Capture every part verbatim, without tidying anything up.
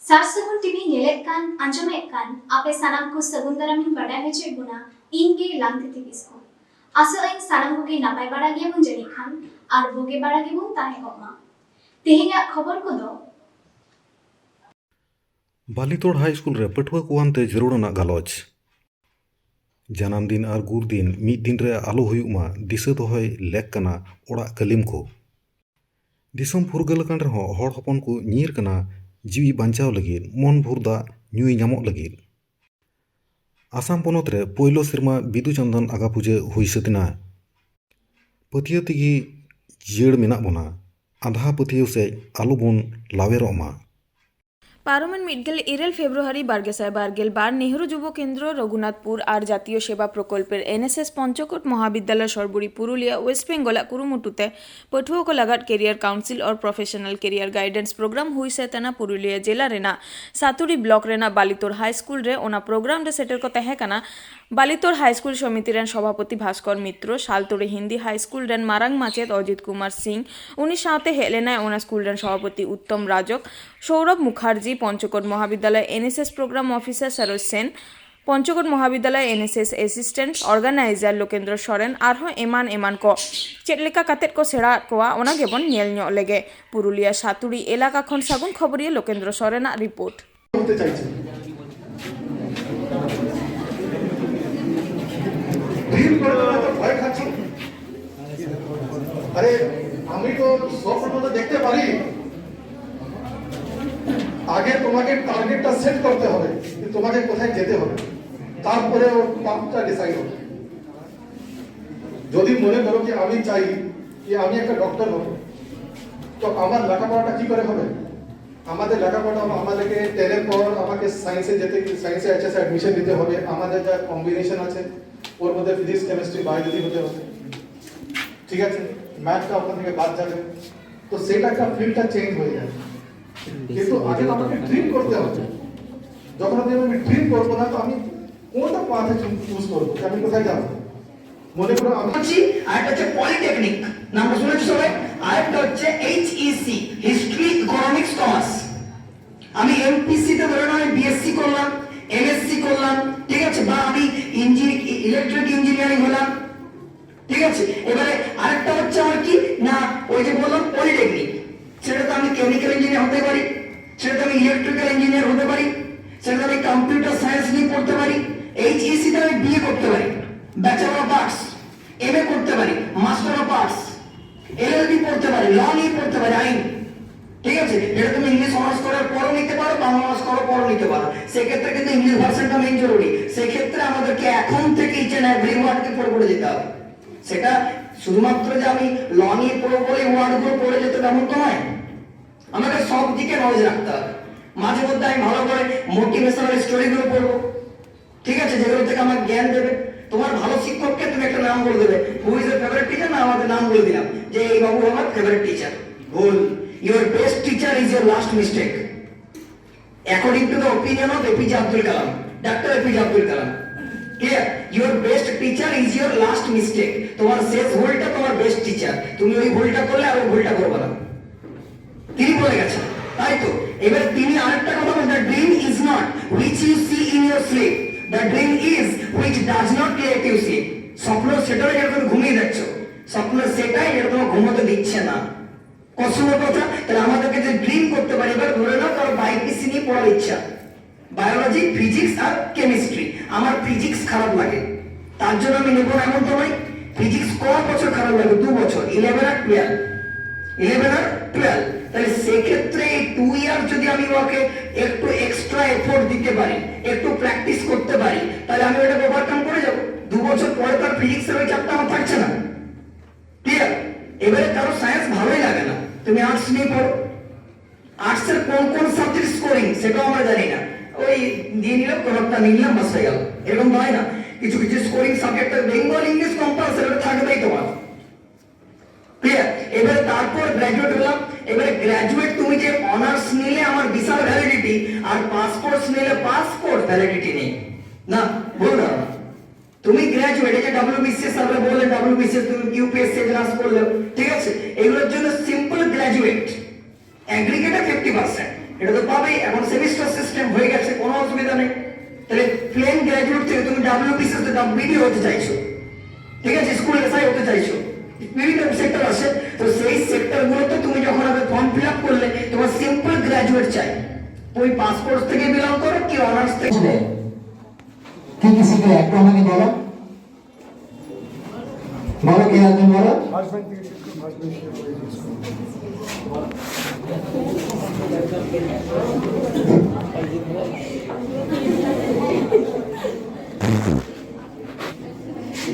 ᱥᱟᱨ ᱥᱟᱹᱜᱩᱱ ᱴᱤᱵᱷᱤ ᱧᱮᱞᱮᱫ ᱠᱟᱱ, ᱟᱸᱡᱚᱢᱮᱫ ᱠᱟᱱ ᱟᱯᱮ ᱥᱟᱱᱟᱢ ᱠᱚ ᱥᱟᱹᱜᱩᱱ ᱫᱟᱨᱟᱢᱤᱧ ᱵᱟᱰᱟᱭ ᱦᱚᱪᱚᱭᱮᱫ ᱵᱚᱱᱟ, ᱤᱧ ᱜᱮ ᱞᱟᱝᱛᱤᱛᱤ ᱠᱤᱥᱠᱩ᱾ ᱟᱥᱚᱜ ᱟᱹᱧ ᱥᱟᱱᱟᱢ ᱠᱚᱜᱮ ᱱᱟᱯᱟᱭ ᱵᱟᱲᱟ ᱜᱮᱭᱟᱵᱚᱱ ᱡᱟᱹᱱᱤᱡ ᱠᱷᱟᱱ, ᱟᱨ ᱵᱩᱜᱤ ᱵᱟᱲᱟ ᱜᱮᱵᱚᱱ ᱛᱟᱦᱮᱸ ᱠᱚᱜ ᱢᱟ᱾ ᱛᱮᱦᱮᱧᱟᱜ ᱠᱷᱚᱵᱚᱨ ᱠᱚᱫᱚ᱾ ᱵᱟᱞᱤᱛᱳᱲ ᱦᱟᱭ ᱥᱠᱩᱞ ᱨᱮ ᱯᱟᱹᱴᱷᱩᱣᱟᱹ ᱠᱚᱣᱟᱱ ᱛᱮ ᱡᱟᱹᱨᱩᱲ ᱟᱱᱟᱜ ᱜᱟᱞᱚᱪ᱾ ᱡᱟᱱᱟᱢ ᱫᱤᱱ ᱟᱨ ᱜᱩᱨ ᱫᱤᱱ ᱢᱤᱫ ᱫᱤᱱ ᱨᱮ ᱟᱞᱚ ᱦᱩᱭᱩᱜ ᱢᱟ, ᱫᱤᱥᱟᱹ ᱫᱚᱦᱚᱭ ᱞᱮᱠ ᱠᱟᱱᱟ ᱚᱲᱟᱜ ᱠᱟᱹᱞᱤᱢ ᱠᱚ᱾ ᱫᱤᱥᱚᱢ ᱯᱷᱩᱨᱜᱟᱹᱞ ᱟᱠᱟᱱ ᱨᱮᱦᱚᱸ ᱦᱚᱲ ᱦᱚᱯᱚᱱ ᱠᱚ ᱧᱤᱨ ᱠᱟᱱᱟ ᱡᱤᱣᱤ ᱵᱟᱧᱪᱟᱣ ᱞᱟᱹᱜᱤᱫ, ᱢᱚᱱ ᱵᱷᱩᱨ ᱫᱟᱜ ᱧᱩᱭ ᱧᱟᱢᱚᱜ ᱞᱟᱹᱜᱤᱫ᱾ ᱟᱥᱟᱢ ᱯᱚᱱᱚᱛ ᱨᱮ ᱯᱳᱭᱞᱳ ᱥᱮᱨᱢᱟ ᱵᱤᱫᱩ ᱪᱟᱸᱫᱟᱱ ᱟᱜᱟ ᱯᱩᱡᱟᱹ ᱦᱩᱭ ᱥᱟᱹᱛ ᱮᱱᱟ᱾ ᱯᱟᱹᱛᱭᱟᱹᱣ ᱛᱮᱜᱮ ᱡᱤᱭᱟᱹᱲ ᱢᱮᱱᱟᱜ ᱵᱚᱱᱟ, ᱟᱫᱷᱟ ᱯᱟᱹᱛᱭᱟᱹᱣ ᱥᱮᱫ ᱟᱞᱚᱵᱚᱱ ᱞᱟᱣᱮᱨᱚᱜ ᱢᱟ᱾ ᱯᱟᱨᱚᱢᱮᱱ ᱢᱤᱫ ᱜᱮᱞ ᱤᱨᱟᱹᱞ ᱯᱷᱮᱵᱨᱩᱣᱟᱨᱤ ᱵᱟᱨ ᱜᱮᱥᱟᱭ ᱵᱟᱨ ᱜᱮᱞ ᱵᱟᱨ ᱱᱮᱦᱨᱩ ᱡᱩᱵᱚ ᱠᱮᱱᱫᱨᱚ ᱨᱚᱜᱷᱩᱱᱟᱛᱷᱯᱩᱨ ᱟᱨ ᱡᱟᱛᱤᱭᱚ ᱥᱮᱵᱟ ᱯᱨᱚᱠᱚᱞᱯᱮᱨ N S S Panchakot Mahavidyalaya Sarbari Puruliya west ᱵᱮᱝᱜᱚᱞᱟᱜ ᱠᱩᱨᱩᱢᱩᱴᱩ ᱛᱮ ᱯᱟᱹᱴᱷᱩᱣᱟᱹ ᱠᱚ ᱞᱟᱜᱟᱫ Career Council or Professional Career Guidance Program ᱦᱩᱭ ᱥᱟᱹᱛ ᱮᱱᱟ ᱯᱩᱨᱩᱞᱤᱭᱟᱹ ᱡᱮᱞᱟ ᱨᱮᱱᱟᱜ ᱥᱟᱛᱩᱲᱤ ᱵᱞᱚᱠ ᱨᱮᱱᱟᱜ ᱵᱟᱞᱤᱛᱳᱲ ᱦᱟᱭ ᱥᱠᱩᱞ ᱨᱮ᱾ ᱚᱱᱟ ᱯᱨᱳᱜᱨᱟᱢ ᱨᱮ ᱥᱮᱴᱮᱨ ᱠᱚ ᱛᱟᱦᱮᱸ ᱠᱟᱱᱟ ᱵᱟᱞᱤᱛᱳᱲ ᱦᱟᱭ ᱥᱠᱩᱞ ᱥᱚᱢᱤᱛᱤ ᱨᱮᱱ ᱥᱚᱵᱷᱟᱯᱚᱛᱤ ᱵᱷᱟᱥᱠᱚᱨ ᱢᱤᱛᱨᱚ, ᱥᱟᱞᱛᱳᱲᱤ ᱦᱤᱱᱫᱤ ᱦᱟᱭ ᱥᱠᱩᱞ ᱨᱮᱱ ᱢᱟᱨᱟᱝ ᱢᱟᱪᱮᱫ ᱚᱡᱤᱛ ᱠᱩᱢᱟᱨ ᱥᱤᱝ, ᱩᱱᱤ ᱥᱟᱶᱛᱮ ᱦᱮᱡ ᱞᱮᱱᱟᱭ ᱚᱱᱟ ᱥᱠᱩᱞ ᱨᱮᱱ ᱥᱚᱵᱷᱟᱯᱚᱛᱤ Uttam ᱨᱟᱡᱚᱠ, Sourabh Mukherjee, Panchakot Mahavidyalaya N S S programme officer Saroj Sen, Panchakot Mahavidyalaya N S S assistant organiser Lokendra Soren, ᱟᱨᱦᱚᱸ ᱮᱢᱟᱱ ᱮᱢᱟᱱ ᱠᱚ᱾ ᱪᱮᱫ ᱞᱮᱠᱟ ᱠᱟᱛᱮᱫ ᱠᱚ ᱥᱮᱬᱟ ᱟᱫ ᱠᱚᱣᱟ, ᱚᱱᱟ ᱜᱮᱵᱚᱱ ᱧᱮᱞ ᱧᱚᱜ ᱞᱮᱜᱮ᱾ ᱯᱩᱨᱩᱞᱤᱭᱟᱹ ᱥᱟᱛᱩᱲᱤ ᱮᱞᱟᱠᱟ ᱠᱷᱚᱱ ᱥᱟᱹᱜᱩᱱ ᱠᱷᱚᱵᱚᱨᱤᱭᱟᱹ ᱞᱳᱠᱮᱱᱫᱨᱚ ᱥᱚᱨᱮᱱᱟᱜ ᱨᱤᱯᱳᱨᱴ᱾ করতে চাইছে। ডিল করে দেবে তো ভয় খাচ্ছ। আরে, আমি তো স্বপ্ন তো দেখতে পারি। আগে তোমাকে টার্গেটটা সেট করতে হবে যে তোমাকে কোথায় যেতে হবে, তারপরে ওর পাথটা ডিসাইড হবে। যদি মনে করো যে আমি চাই যে আমি একটা ডক্টর হব, তো আমার লেখাপড়াটা কি করে হবে? আমাদের লেখাপড়া, আমাদেরকে টেনের পর আমাকে সায়েন্সে যেতে, সায়েন্সে এইচএস অ্যাডমিশন নিতে হবে। আমাদের যা কম্বিনেশন আছে, ওর মধ্যে ফিজিক্স, কেমিস্ট্রি, বায়োলজি হতে হবে, ঠিক আছে? ম্যাথটা ওখান থেকে বাদ যাবে। তো সেটা একটা ফিল্ডটা চেঞ্জ হয়ে যায়। কিন্তু আগে তো আমাকে ড্রিম করতে হবে। যখন আমি, আমি ড্রিম করবো না, তো আমি কোনটা পাথে চুজ করবো? আমি কোথায় যাবো? মনে করো আমি হচ্ছে, আরেকটা হচ্ছে পলিটেকনিক, নামটা শুনেছো সবাই? আরেকটা হচ্ছে এইচইসি, হিস্ট্রি, ইকোনমিক্স, কমার্স। আমি এমপিসি তে ধরে নাও আমি বিএসসি করলাম, এমএসসি করলাম, ঠিক আছে, বা আমি ইঞ্জিনিয়ারিং, ইলেকট্রিক ইঞ্জিনিয়ারিং হলাম, ঠিক আছে। এবারে আরেকটা হচ্ছে আমার কি, না, ওই যে বললাম পলিটেকনিক, সেটা তো আমি কেমিক্যাল ইঞ্জিনিয়ার হতে পারি, সেটা তো আমি ইলেকট্রিক্যাল ইঞ্জিনিয়ার হতে পারি, সেটা তো আমি কম্পিউটার সায়েন্স নিয়ে পড়তে পারি। এইচইসি তে আমি বিএ করতে পারি, ব্যাচেলর অফ আর্টস, এমএ করতে পারি, মাস্টার অফ আর্টস, এলএলবি পড়তে পারি, ল নিয়ে পড়তে পারি, আইন, ঠিক আছে। এটা তুমি ইংলিশ অনার্স করার পরও নিতে পারো, বাংলা অনার্স করার পরও নিতে পারো। সেক্ষেত্রে কিন্তু ইংলিশ ভার্সনটা মেইন জরুরি। সেক্ষেত্রে আমাদেরকে এখন থেকে ইচ অ্যান্ড এভরি ওয়ার্ডকে পড়ে পড়ে যেতে হবে। সেটা শুধুমাত্র যে আমি ল নিয়ে পড়বো বলে ওয়ার্ডগুলো পড়ে যেতে হবে, এমন তো নয়। আমাকে সব দিকে নলেজ রাখতে হবে। মাঝে মধ্যে আমি ভালো করে মোটিভেশনাল স্টোরিগুলো পড়বো, ঠিক আছে, যেগুলো থেকে আমার জ্ঞান দেবে। তোমার ভালো শিক্ষককে তুমি একটা নাম বলে দেবে, who is a favourite teacher, না আমাদের নাম বলে দিলাম যে এই বাবু আমার ফেভারিট টিচার। ভুল। Your best teacher is your last mistake, according to the opinion of APJ Abdul Kalam, doctor APJ Abdul Kalam. Clear? Your best teacher is your last mistake, তোমার শেষ ভুলটা তোমার বেস্ট টিচার। তুমি ওই ভুলটা করলে আর ওই ভুলটা করবে না, তিনি বলে গেছেন। তাই তো? এবার তিনি আরেকটা কথা বলেন, the dream is not which you see in your sleep, the dream is which does not let you sleep। স্বপ্ন সেটাই যেটা তুমি ঘুমিয়ে যাচ্ছ, স্বপ্ন সেটাই যেটা তোমার ঘুমোতে দিচ্ছে না। কসমের কথা, তাহলে আমাদেরকে যে ড্রিম করতে পারি, এবার ধরে নাও কারো বাইপিসি নিয়ে পড়ার ইচ্ছা, বায়োলজি, ফিজিক্স আর কেমিস্ট্রি। আমার ফিজিক্স খারাপ লাগে, তার জন্য আমি নেবো না, এমন তো নয়। ফিজিক্স ক বছর খারাপ লাগে? দু বছর, ইলেভেন আর টুয়েলভ, ইলেভেন আর টুয়েলভ। তাহলে সেক্ষেত্রে এই টু ইয়ার যদি আমি ওকে একটু এক্সট্রা এফোর্ট দিতে পারি, একটু প্র্যাকটিস করতে পারি, তাহলে আমি ওটাকে ওভারকাম করে যাবো। দু বছর পরে তার ফিজিক্সের ওই চাপটা আমার থাকছে না। ক্লিয়ার? এবারে কারো সায়েন্স ভালোই লাগে না, তুমি আর্টস নিয়ে পড়ো। আর্টসের কোন কোন সাবজেক্ট স্কোরিং সেটাও আমরা জানি না, ওই দিয়ে নিলাম, কোনো একটা নিলাম, বাস হয়ে গেল। এরকম তো হয় না, কিছু কিছু scoring subject, Bengal English compulsory থাকবেই তোমার। ক্লিয়ার? এবারে তারপর গ্র্যাজুয়েট হলাম। এবারে গ্র্যাজুয়েট তুমি যে অনার্স নিলে আমার ভিসার ভ্যালিডিটি, আর পাসপোর্টস নিলে পাসপোর্ট ভ্যালিডিটি নেই। না, ভুল ধারণা। তুমি গ্র্যাজুয়েট, এই যে ডাব্লিউবিসিএস, আমরা বললে ডাব্লিউবিসিএস, তুমি ইউপিএসসি এন্ট্রান্স করলে, ঠিক আছে, এগুলোর জন্য সিম্পল গ্র্যাজুয়েট, অ্যাগ্রিগেটে ফিফটি পার্সেন্ট। এটা তো পাবেই। এখন সেমিস্টার সিস্টেম হয়ে গেছে, কোনো অসুবিধা নেই। তাহলে প্লেন গ্র্যাজুয়েট থেকে তুমি ডাব্লিউবিসিএস তো বিডি হতে চাইছো, ঠিক আছে, স্কুল এসআই হতে চাইছো, বিভিন্ন সেক্টর আছে। তো সেই সেক্টরগুলোতে তুমি যখন আগে ফর্ম ফিল আপ করলে, তোমার সিম্পল গ্র্যাজুয়েট চাই। তুমি পাস কোর্স থেকে বিলং করো কি অনার্স থেকে। কি কি শিখলে একটু আমাকে বলো। বলো, কে একজন বলো।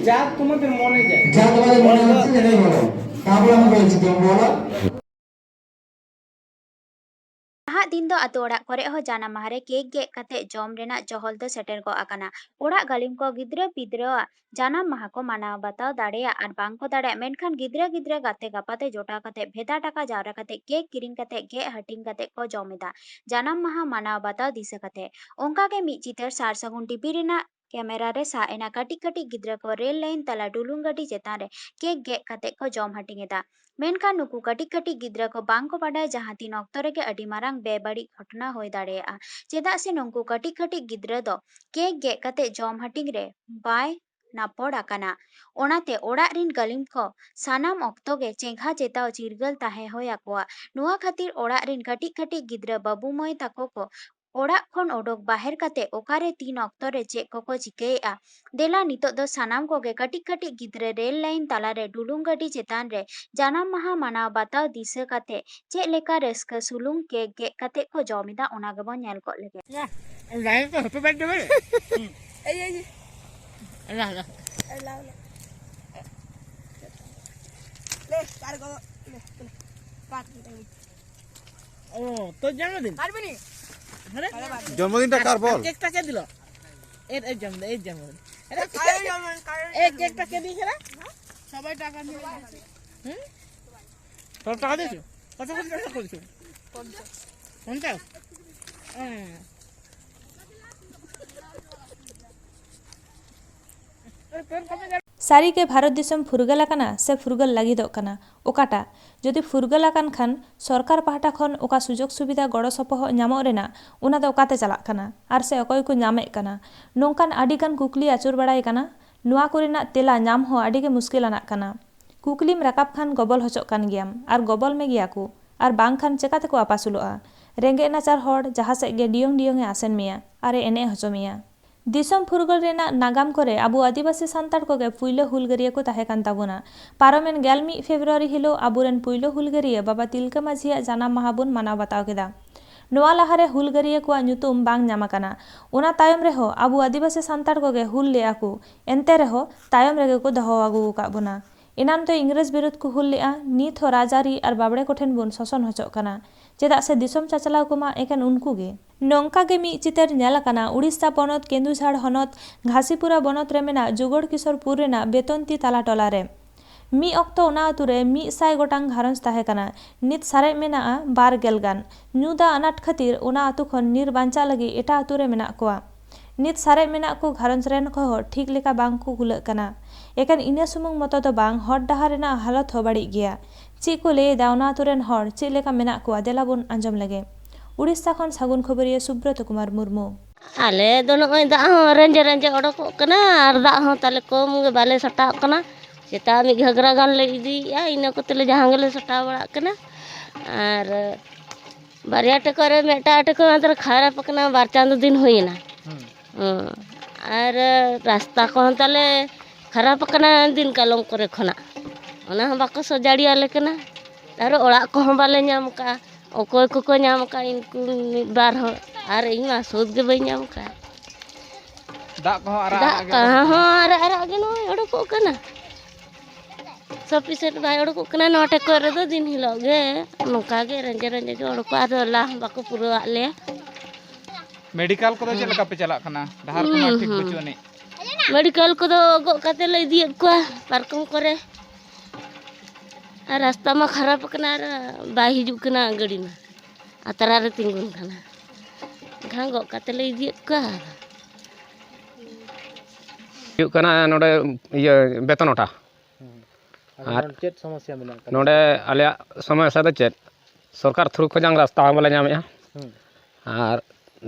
যা তোমাদের মনে যায়। যা তোমাদের মনে হচ্ছে সেটাই বলো। তারপর আমি বলছি, তুমি বলো। ᱱᱟᱦᱟᱜ ᱫᱤᱱ ᱫᱚ ᱟᱛᱳ ᱚᱲᱟᱜ ᱠᱚᱨᱮ ᱦᱚᱸ ᱡᱟᱱᱟᱢ ᱢᱟᱦᱟ ᱨᱮ ᱠᱮᱠ ᱜᱮᱫ ᱠᱟᱛᱮ ᱡᱚᱢ ᱨᱮᱱᱟᱜ ᱪᱚᱦᱚᱞ ᱫᱚ ᱥᱮᱴᱮᱨ ᱜᱚᱫ ᱟᱠᱟᱱᱟ᱾ ᱚᱲᱟᱜ ᱜᱟᱹᱞᱤᱢ ᱠᱚ ᱜᱤᱫᱽᱨᱟᱹ ᱯᱤᱫᱽᱨᱟᱹᱣᱟᱜ ᱡᱟᱱᱟᱢ ᱢᱟᱦᱟ ᱠᱚ ᱢᱟᱱᱟᱣ ᱵᱟᱛᱟᱣ ᱫᱟᱲᱮᱭᱟᱜ ᱟᱨ ᱵᱟᱝ ᱠᱚ ᱫᱟᱲᱮᱭᱟᱜ, ᱢᱮᱱᱠᱷᱟᱱ ᱜᱤᱫᱽᱨᱟᱹ ᱜᱤᱫᱽᱨᱟᱹ ᱜᱟᱛᱮ ᱜᱟᱯᱟᱛᱮ ᱡᱚᱴᱟᱣ ᱠᱟᱛᱮ ᱵᱷᱮᱫᱟ ᱴᱟᱠᱟ ᱡᱟᱣᱨᱟ ᱠᱟᱛᱮ ᱠᱮᱠ ᱠᱤᱨᱤᱧ ᱠᱟᱛᱮ ᱜᱮᱫ ᱦᱟᱹᱴᱤᱧ ᱠᱟᱛᱮ ᱠᱚ ᱡᱚᱢ ᱮᱫᱟ᱾ ᱡᱟᱱᱟᱢ ᱢᱟᱦᱟ ᱢᱟᱱᱟᱣ ᱵᱟᱛᱟᱣ ᱫᱤᱥᱟᱹ ᱠᱟᱛᱮ ᱚᱱᱠᱟ ᱜᱮ ᱢᱤᱫ ᱪᱤᱛᱟᱹᱨ ᱥᱟᱨ ᱥᱟᱹᱜᱩᱱ ᱴᱤᱵᱷᱤ ᱨᱮᱱᱟᱜ ᱠᱮᱢᱮᱨᱟ ᱨᱮ ᱥᱟᱵ ᱮᱱᱟ ᱠᱟᱹᱴᱤᱡ ᱠᱟᱹᱴᱤᱡ ᱜᱤᱫᱽᱨᱟᱹ ᱠᱚ ᱨᱮᱞ ᱞᱟᱭᱤᱱ ᱛᱟᱞᱟ ᱰᱩᱞᱩᱝ ᱜᱟᱹᱰᱤ ᱪᱮᱛᱟᱱ ᱨᱮ ᱠᱮᱠ ᱜᱮᱫ ᱠᱟᱛᱮ ᱠᱚ ᱡᱚᱢ ᱦᱟᱹᱴᱤᱧ ᱮᱫᱟ᱾ ᱢᱮᱱᱠᱷᱟᱱ ᱱᱩᱠᱩ ᱠᱟᱹᱴᱤᱡ ᱠᱟᱹᱴᱤᱡ ᱜᱤᱫᱽᱨᱟᱹ ᱠᱚ ᱵᱟᱝ ᱠᱚ ᱵᱟᱰᱟᱭᱟ ᱡᱟᱦᱟᱸ ᱛᱤᱱ ᱚᱠᱛᱚ ᱨᱮᱜᱮ ᱟᱹᱰᱤ ᱢᱟᱨᱟᱝ ᱵᱮᱵᱟᱹᱲᱤᱡ ᱜᱷᱚᱴᱚᱱᱟ ᱦᱩᱭ ᱫᱟᱲᱮᱭᱟᱜᱼᱟ, ᱪᱮᱫᱟᱜ ᱥᱮ ᱱᱩᱠᱩ ᱠᱟᱹᱴᱤᱡ ᱠᱟᱹᱴᱤᱡ ᱜᱤᱫᱽᱨᱟᱹ ᱫᱚ ᱠᱮᱠ ᱜᱮᱫ ᱠᱟᱛᱮ ᱡᱚᱢ ᱦᱟᱹᱴᱤᱧ ᱨᱮ ᱵᱟᱭ ᱱᱟᱯᱚᱲ ᱟᱠᱟᱱᱟ᱾ ᱚᱱᱟᱛᱮ ᱚᱲᱟᱜ ᱨᱤᱱ ᱜᱟᱹᱞᱤᱢ ᱠᱚ ᱥᱟᱱᱟᱢ ᱚᱠᱛᱚ ᱜᱮ ᱪᱮᱸᱜᱷᱟ ᱪᱮᱛᱟᱣ ᱪᱤᱨᱜᱟᱹᱞ ᱛᱟᱦᱮᱸ ᱦᱩᱭ ᱟᱠᱚᱣᱟ᱾ ᱱᱚᱣᱟ ᱠᱷᱟᱹᱛᱤᱨ ᱚᱲᱟᱜ ᱨᱤᱱ ᱠᱟᱹᱴᱤᱡ ᱠᱟᱹᱴᱤᱡ ᱜᱤᱫᱽᱨᱟᱹ ᱵᱟᱹᱵᱩ ᱢᱟᱹᱭ ᱛᱟᱠᱚ ᱠᱚ ᱚᱲᱟᱜ ᱠᱷᱚᱱ ᱚᱰᱚᱠ ᱵᱟᱦᱮᱨ ᱠᱟᱛᱮ ᱚᱠᱟᱨᱮ ᱛᱤᱱ ᱚᱠᱛᱚ ᱨᱮ ᱪᱮᱫ ᱠᱚᱠᱚ ᱪᱤᱠᱟᱹᱭᱮᱫᱼᱟ᱾ ᱫᱮᱞᱟ ᱱᱤᱛᱚᱜ ᱫᱚ ᱥᱟᱱᱟᱢ ᱠᱚᱜᱮ ᱠᱟᱹᱴᱤᱡ ᱠᱟᱹᱴᱤᱡ ᱜᱤᱫᱽᱨᱟᱹ ᱨᱮᱞ ᱞᱟᱭᱤᱱ ᱛᱟᱞᱟᱨᱮ ᱰᱩᱞᱩᱝ ᱜᱟᱹᱰᱤ ᱪᱮᱛᱟᱱ ᱨᱮ ᱡᱟᱱᱟᱢ ᱢᱟᱦᱟ ᱢᱟᱱᱟᱣ ᱵᱟᱛᱟᱣ ᱫᱤᱥᱟᱹ ᱠᱟᱛᱮ ᱪᱮᱫ ᱞᱮᱠᱟ ᱨᱟᱹᱥᱠᱟᱹ ᱥᱩᱞᱩᱝ ᱠᱮᱠ ᱜᱮᱫ ᱠᱟᱛᱮ ᱠᱚ ᱡᱚᱢ ᱮᱫᱟ, ᱚᱱᱟ ᱜᱮᱵᱚᱱ ᱧᱮᱞ ᱜᱚᱫ ᱞᱮᱜᱮ᱾ ᱞᱟᱭᱤᱱ ᱠᱚ ᱦᱮᱯᱤ ᱵᱟᱨᱛᱷᱰᱮ ᱵᱚᱞᱮ᱾ ᱮᱭ, ᱮᱭ, ᱮᱭ᱾ ᱮᱞᱟ, ᱮᱞᱟ᱾ ᱮᱞᱟ, ᱮᱞᱟ᱾ ᱞᱮ, ᱠᱟᱨ ᱠᱚ, ᱞᱮ, ᱞᱮ᱾ ᱠᱟᱨ ᱠᱚ᱾ ᱚ, ᱛᱚ ᱡᱚᱱᱢᱚᱫᱤᱱ? ᱟᱨ ᱵᱤᱱᱤ? ᱦᱮᱸ? ᱡᱚᱱᱢᱚᱫᱤᱱ ᱴᱟ ᱠᱟᱨ ᱵᱚᱞ? ᱠᱮᱠ ᱴᱟ ᱠᱮ ᱫᱤᱞ? ᱮ, ᱮ, ᱡᱚᱱᱢᱚᱫᱤᱱ, ᱮ, ᱡᱚᱱᱢᱚᱫᱤᱱ᱾ ᱮ, ᱠᱮᱠ ᱴᱟ ᱠᱮ ᱫᱤᱞ ᱠᱟᱱᱟ? ᱥᱚᱵᱟᱭ ᱴᱟᱠᱟ ᱫᱤᱞ᱾ হুম? তোর টাকা দিয়েছো? কত করে টাকা করেছো? পঞ্চাশ। পঞ্চাশ? হ্যাঁ। তোর প্রেম কবে যাবে? ᱥᱟᱹᱨᱤᱜᱮ ᱵᱷᱟᱨᱚᱛ ᱫᱤᱥᱚᱢ ᱯᱷᱩᱨᱜᱟᱹᱞ ᱟᱠᱟᱱᱟ ᱥᱮ ᱯᱷᱩᱨᱜᱟᱹᱞ ᱞᱟᱹᱜᱤᱫᱚᱜ ᱠᱟᱱᱟ? ᱚᱠᱟᱴᱟᱜ? ᱡᱩᱫᱤ ᱯᱷᱩᱨᱜᱟᱹᱞ ᱟᱠᱟᱱ ᱠᱷᱟᱱ, ᱥᱚᱨᱠᱟᱨ ᱯᱟᱦᱴᱟ ᱠᱷᱚᱱ ᱚᱠᱟ ᱥᱩᱡᱳᱜᱽ ᱥᱩᱵᱤᱫᱷᱟ ᱜᱚᱲᱚ ᱥᱚᱯᱚᱦᱚᱫ ᱧᱟᱢᱚᱜ ᱨᱮᱱᱟᱜ, ᱚᱱᱟ ᱫᱚ ᱚᱠᱟᱛᱮ ᱪᱟᱞᱟᱜ ᱠᱟᱱᱟ? ᱟᱨ ᱥᱮ ᱚᱠᱚᱭ ᱠᱚ ᱧᱟᱢᱮᱫ ᱠᱟᱱᱟ? ᱱᱚᱝᱠᱟᱱ ᱟᱹᱰᱤ ᱜᱟᱱ ᱠᱩᱠᱞᱤ ᱟᱹᱪᱩᱨ ᱵᱟᱲᱟᱭ ᱠᱟᱱᱟ᱾ ᱱᱚᱣᱟ ᱠᱚᱨᱮᱱᱟᱜ ᱛᱮᱞᱟ ᱧᱟᱢ ᱦᱚᱸ ᱟᱹᱰᱤ ᱜᱮ ᱢᱩᱥᱠᱤᱞ ᱟᱱᱟᱜ ᱠᱟᱱᱟ᱾ ᱠᱩᱠᱞᱤᱢ ᱨᱟᱠᱟᱵ ᱠᱷᱟᱱ ᱜᱚᱵᱚᱞ ᱦᱚᱪᱚᱜ ᱠᱟᱱ ᱜᱮᱭᱟᱢ, ᱟᱨ ᱜᱚᱵᱚᱞ ᱢᱮ ᱜᱮᱭᱟ ᱠᱚ, ᱟᱨ ᱵᱟᱝᱠᱷᱟᱱ ᱪᱮᱠᱟ ᱛᱮᱠᱚ ᱟᱯᱟᱥᱩᱞᱚᱜᱼᱟ? ᱨᱮᱸᱜᱮᱡ ᱱᱟᱪᱟᱨ ᱦᱚᱲ ᱡᱟᱦᱟᱸ ᱥᱮᱫ ᱜᱮ ᱰᱤᱭᱚᱝ ᱰᱤᱭᱚᱝ ᱮ ᱟᱥᱮᱱ ᱢᱮᱭᱟ, ᱟᱨ ᱮ ᱮᱱᱮᱡ ᱦᱚᱪᱚ ᱢᱮᱭᱟ᱾ ᱫᱤᱥᱚᱢ ᱯᱷᱩᱨᱜᱟᱹᱞ ᱨᱮᱱᱟᱜ ᱱᱟᱜᱟᱢ ᱠᱚᱨᱮ ᱟᱵᱚ ᱟᱹᱫᱤᱵᱟᱹᱥᱤ ᱥᱟᱱᱛᱟᱲ ᱠᱚᱜᱮ ᱯᱩᱭᱞᱟᱹ ᱦᱩᱞᱜᱟᱹᱨᱤᱭᱟᱹ ᱠᱚ ᱛᱟᱦᱮᱸ ᱠᱟᱱ ᱛᱟᱵᱚᱱᱟ᱾ ᱯᱟᱨᱚᱢᱮᱱ ᱜᱮᱞ ᱢᱤᱫ ᱯᱷᱮᱵᱽᱨᱩᱣᱟᱨᱤ ᱦᱤᱞᱳᱜ ᱟᱵᱚᱨᱮᱱ ᱯᱩᱭᱞᱟᱹ ᱦᱩᱞᱜᱟᱹᱨᱤᱭᱟᱹ ᱵᱟᱵᱟ ᱛᱤᱞᱠᱟᱹ ᱢᱟᱹᱡᱷᱤᱭᱟᱜ ᱡᱟᱱᱟᱢ ᱢᱟᱦᱟ ᱵᱚᱱ ᱢᱟᱱᱟᱣ ᱵᱟᱛᱟᱣ ᱠᱮᱫᱟ᱾ ᱱᱚᱣᱟ ᱞᱟᱦᱟᱨᱮ ᱦᱩᱞᱜᱟᱹᱨᱤᱭᱟᱹ ᱠᱚᱣᱟᱜ ᱧᱩᱛᱩᱢ ᱵᱟᱝ ᱧᱟᱢ ᱟᱠᱟᱱᱟ᱾ ᱚᱱᱟ ᱛᱟᱭᱚᱢ ᱨᱮᱦᱚᱸ ᱟᱵᱚ ᱟᱹᱫᱤᱵᱟᱹᱥᱤ ᱥᱟᱱᱛᱟᱲ ᱠᱚᱜᱮ ᱦᱩᱞ ᱞᱮᱜᱼᱟ ᱠᱚ, ᱮᱱᱛᱮ ᱨᱮᱦᱚᱸ ᱛᱟᱭᱚᱢ ᱨᱮᱜᱮ ᱠᱚ ᱫᱚᱦᱚ ᱟᱹᱜᱩ ᱟᱠᱟᱫ ᱵᱚᱱᱟ᱾ ᱮᱱᱟᱱ ᱫᱚ ᱤᱝᱨᱮᱡᱽ ᱵᱤᱨᱩᱫᱷ ᱠᱚ ᱦᱩᱞ ᱞᱮᱜᱼᱟ, ᱱᱤᱛ ᱦᱚᱸ ᱨᱟᱡᱽᱟᱹᱨᱤ ᱟᱨ ᱵᱟᱵᱽᱲᱮ ᱠᱚᱴᱷᱮᱱ ᱵᱚᱱ ᱥᱟᱥᱚᱱ ᱦᱚᱪᱚᱜ ᱠᱟᱱᱟ᱾ ᱪᱮᱫᱟᱜ ᱥᱮ ᱫᱤᱥᱚᱢ ᱪᱟᱪᱞᱟᱣ ᱠᱚᱢᱟ ᱮᱠᱮᱱ ᱩᱱᱠᱩ ᱜᱮ᱾ ᱱᱚᱝᱠᱟ ᱜᱮ ᱢᱤᱫ ᱪᱤᱛᱟᱹᱨ ᱧᱮᱞ ᱟᱠᱟᱱᱟ ᱩᱲᱤᱥᱥᱟ ᱯᱚᱱᱚᱛ ᱠᱮᱸᱫᱩᱡᱷᱟᱲ ᱦᱚᱱᱚᱛ ᱜᱷᱟᱥᱤᱯᱩᱨᱟ ᱵᱚᱱᱚᱛ ᱨᱮ ᱢᱮᱱᱟᱜ ᱡᱩᱜᱚᱲ ᱠᱤᱥᱳᱨᱯᱩᱨ ᱨᱮᱱᱟᱜ ᱵᱮᱛᱚᱱᱛᱤ ᱛᱟᱞᱟ ᱴᱚᱞᱟ ᱨᱮ᱾ ᱢᱤᱫ ᱚᱠᱛᱚ ᱚᱱᱟ ᱟᱹᱛᱩ ᱨᱮ ᱢᱤᱫ ᱥᱟᱭ ᱜᱚᱴᱟᱝ ᱜᱷᱟᱨᱚᱸᱡᱽ ᱛᱟᱦᱮᱸ ᱠᱟᱱᱟ᱾ ᱱᱤᱛ ᱥᱟᱨᱮᱡ ᱢᱮᱱᱟᱜᱼᱟ ᱵᱟᱨ ᱜᱮᱞ ᱜᱟᱱ᱾ ᱧᱩ ᱫᱟᱜ ᱟᱱᱟᱴ ᱠᱷᱟᱹᱛᱤᱨ ᱚᱱᱟ ᱟᱹᱛᱩ ᱠᱷᱚᱱ ᱱᱤᱨ ᱵᱟᱧᱪᱟᱜ ᱞᱟᱹᱜᱤᱫ ᱮᱴᱟᱜ ᱟᱹᱛᱩ ᱨᱮ ᱢᱮᱱᱟᱜ ᱠᱚᱣᱟ᱾ ᱱᱤᱛ ᱥᱟᱨᱮᱡ ᱢᱮᱱᱟᱜ ᱠᱚ ᱜᱷᱟᱨᱚᱸᱡᱽ ᱨᱮᱱ ᱠᱚᱦᱚᱸ ᱴᱷᱤᱠ ᱞᱮᱠᱟ ᱵᱟᱝ ᱠᱚ ᱠᱩᱞᱟᱹᱜ ᱠᱟᱱᱟ᱾ ᱮᱠᱮᱱ ᱤᱱᱟᱹ ᱥᱩᱢᱩᱝ ᱢᱚᱛᱚ ᱫᱚ ᱵᱟᱝ, ᱦᱚᱨ ᱰᱟᱦᱟᱨ ᱨᱮᱱᱟᱜ ᱦᱟᱞᱚᱛ ᱦᱚᱸ ᱵᱟᱹᱲᱤᱡ ᱜᱮᱭᱟ᱾ ᱪᱮᱫ ᱠᱚ ᱞᱟᱹᱭ ᱮᱫᱟ ᱚᱱᱟ ᱟᱹᱛᱩ ᱨᱮᱱ ᱦᱚᱲ ᱪᱮᱫ ᱞᱮᱠᱟ ᱢᱮᱱᱟᱜ ᱠᱚᱣᱟ, ᱫᱮᱞᱟ ᱵᱚᱱ ᱟᱸᱡᱚᱢ ᱞᱮᱜᱮ᱾ ᱩᱲᱤᱥᱥᱟ ᱠᱷᱚᱱ ᱥᱟᱹᱜᱩᱱ ᱠᱷᱚᱵᱚᱨᱤᱭᱟᱹ ᱥᱩᱵᱨᱚᱛ ᱠᱩᱢᱟᱨ ᱢᱩᱨᱢᱩ᱾ ᱟᱞᱮ ᱫᱚ ᱱᱚᱜᱼᱚᱭ ᱫᱟᱜ ᱦᱚᱸ ᱨᱮᱸᱡᱮ ᱨᱮᱸᱡᱮ ᱚᱰᱚᱠᱚᱜ ᱠᱟᱱᱟ, ᱟᱨ ᱫᱟᱜ ᱦᱚᱸ ᱛᱟᱞᱮ ᱠᱚᱢ ᱜᱮ, ᱵᱟᱞᱮ ᱥᱟᱴᱟᱜ ᱠᱟᱱᱟ᱾ ᱥᱮᱛᱟᱜ ᱢᱤᱫ ᱜᱷᱟᱜᱽᱨᱟ ᱜᱟᱱ ᱞᱮ ᱤᱫᱤᱭᱮᱜᱼᱟ, ᱤᱱᱟᱹ ᱠᱚᱛᱮ ᱞᱮ ᱡᱟᱦᱟᱸ ᱜᱮᱞᱮ ᱥᱟᱴᱟᱣ ᱵᱟᱲᱟᱜ ᱠᱟᱱᱟ᱾ ᱟᱨ ᱵᱟᱨᱭᱟ ᱴᱮᱠᱚ ᱨᱮ ᱢᱤᱫᱴᱟᱝ ᱴᱮᱠᱚ ᱢᱟᱛᱨᱚ ᱠᱷᱟᱨᱟᱯ ᱟᱠᱟᱱᱟ, ᱵᱟᱨ ᱪᱟᱸᱫᱚ ᱫᱤᱱ ᱦᱩᱭᱮᱱᱟ᱾ ᱦᱩᱸ᱾ ᱦᱩᱸ᱾ ᱟᱨ ᱨᱟᱥᱛᱟ ᱠᱚᱦᱚᱸ ᱛᱟᱞᱮ ᱠᱷᱟᱨᱟᱯ ᱟᱠᱟᱱᱟ ᱫᱤᱱ ᱠᱟᱞᱚᱢ ᱠᱚᱨᱮ ᱠᱷᱚᱱᱟᱜ, ᱚᱱᱟ ᱦᱚᱸ ᱵᱟᱠᱚ ᱥᱚᱡᱟᱲᱤᱭᱟᱞᱮ ᱠᱟᱱᱟ᱾ ᱟᱨ ᱚᱲᱟᱜ ᱠᱚᱦᱚᱸ ᱵᱟᱞᱮ ᱧᱟᱢ ᱠᱟᱜᱼᱟ᱾ ᱚᱠᱚᱭ ᱠᱚᱠᱚ ᱧᱟᱢ ᱠᱟᱜᱼᱟ ᱩᱱᱠᱩ ᱢᱤᱫ ᱵᱟᱨ ᱦᱚᱲ, ᱟᱨ ᱤᱧ ᱢᱟ ᱥᱩᱫ ᱜᱮ ᱵᱟᱹᱧ ᱧᱟᱢ ᱠᱟᱜᱼᱟ᱾ ᱫᱟᱜ ᱠᱚᱦᱚᱸ ᱟᱨᱟᱜ ᱫᱟᱜ ᱟᱨᱟᱜ ᱜᱮ ᱠᱚᱦᱚᱸ ᱚᱰᱚᱠᱚᱜ ᱠᱟᱱᱟ᱾ ᱦᱚᱸ ᱟᱨᱟᱜ ᱟᱨᱟᱜ ᱜᱮ ᱱᱚᱜᱼᱚᱭ ᱚᱰᱚᱠᱚᱜ ᱠᱟᱱᱟ᱾ ᱥᱟᱯᱷᱤᱥᱮᱱᱴ ᱵᱟᱭ ᱚᱰᱚᱠᱚᱜ ᱠᱟᱱᱟ᱾ ᱱᱚᱣᱟ ᱴᱷᱮᱡ ᱠᱚᱨᱮ ᱫᱚ ᱫᱤᱱ ᱦᱤᱞᱳᱜ ᱜᱮ ᱱᱚᱝᱠᱟ ᱜᱮ ᱨᱮᱸᱡᱮ ᱨᱮᱸᱡᱮ ᱜᱮ ᱚᱰᱚᱠᱚᱜᱼᱟ᱾ ᱟᱫᱚ ᱞᱟ ᱦᱚᱸ ᱵᱟᱠᱚ ᱯᱩᱨᱟᱹᱣᱟᱜ ᱞᱮᱭᱟ᱾ ᱢᱮᱰᱤᱠᱟᱞ ᱠᱚᱫᱚ ᱪᱮᱫ ᱞᱮᱠᱟ ᱯᱮ ᱪᱟᱞᱟᱜ ᱠᱟᱱᱟ? ᱰᱟᱦᱟᱨ ᱠᱚᱢᱟ ᱦᱩᱸ, ᱴᱷᱤᱠ ᱦᱩᱸ᱾ ᱵᱟᱹᱪᱩᱜ ᱟᱹᱱᱤᱡ᱾ ᱢᱮᱰᱤᱠᱟᱞ ᱠᱚᱫᱚ ᱜᱚᱜ ᱠᱟᱛᱮ ᱞᱮ ᱤᱫᱤᱭᱮᱫ ᱠᱚᱣᱟ ᱯᱟᱨᱠᱚᱢ ᱠᱚᱨᱮ᱾ ᱟᱨ ᱨᱟᱥᱛᱟ ᱢᱟ ᱠᱷᱟᱨᱟᱯ ᱟᱠᱟᱱᱟ, ᱟᱨ ᱵᱟᱭ ᱦᱤᱡᱩᱜ ᱠᱟᱱᱟ ᱜᱟᱹᱰᱤ ᱢᱟ᱾ ᱟᱛᱨᱟ ᱨᱮ ᱛᱤᱸᱜᱩᱱ ᱠᱟᱱᱟ᱾ ᱮᱱᱠᱷᱟᱱ ᱜᱚᱜ ᱠᱟᱛᱮ ᱞᱮ ᱤᱫᱤᱭᱮᱫ ᱠᱚᱣᱟ᱾ ᱦᱩᱭᱩᱜ ᱠᱟᱱᱟ ᱱᱚᱰᱮ ᱤᱭᱟᱹ ᱵᱮᱛᱚᱱᱚᱴᱟ᱾ ᱦᱩᱸ᱾ ᱟᱫᱚ ᱟᱨ ᱱᱚᱰᱮ ᱪᱮᱫ ᱥᱚᱢᱚᱥᱥᱟ ᱢᱮᱱᱟᱜ ᱟᱠᱟᱫᱟ? ᱱᱚᱰᱮ ᱟᱞᱮᱭᱟᱜ ᱥᱚᱢᱚᱥᱥᱟ ᱫᱚ ᱪᱮᱫ? ᱥᱚᱨᱠᱟᱨ ᱛᱷᱨᱩ ᱠᱷᱚᱱᱟᱝ ᱨᱟᱥᱛᱟ ᱦᱚᱸ ᱵᱟᱞᱮ ᱧᱟᱢᱮᱜᱼᱟ᱾ ᱦᱩᱸ᱾ ᱟᱨ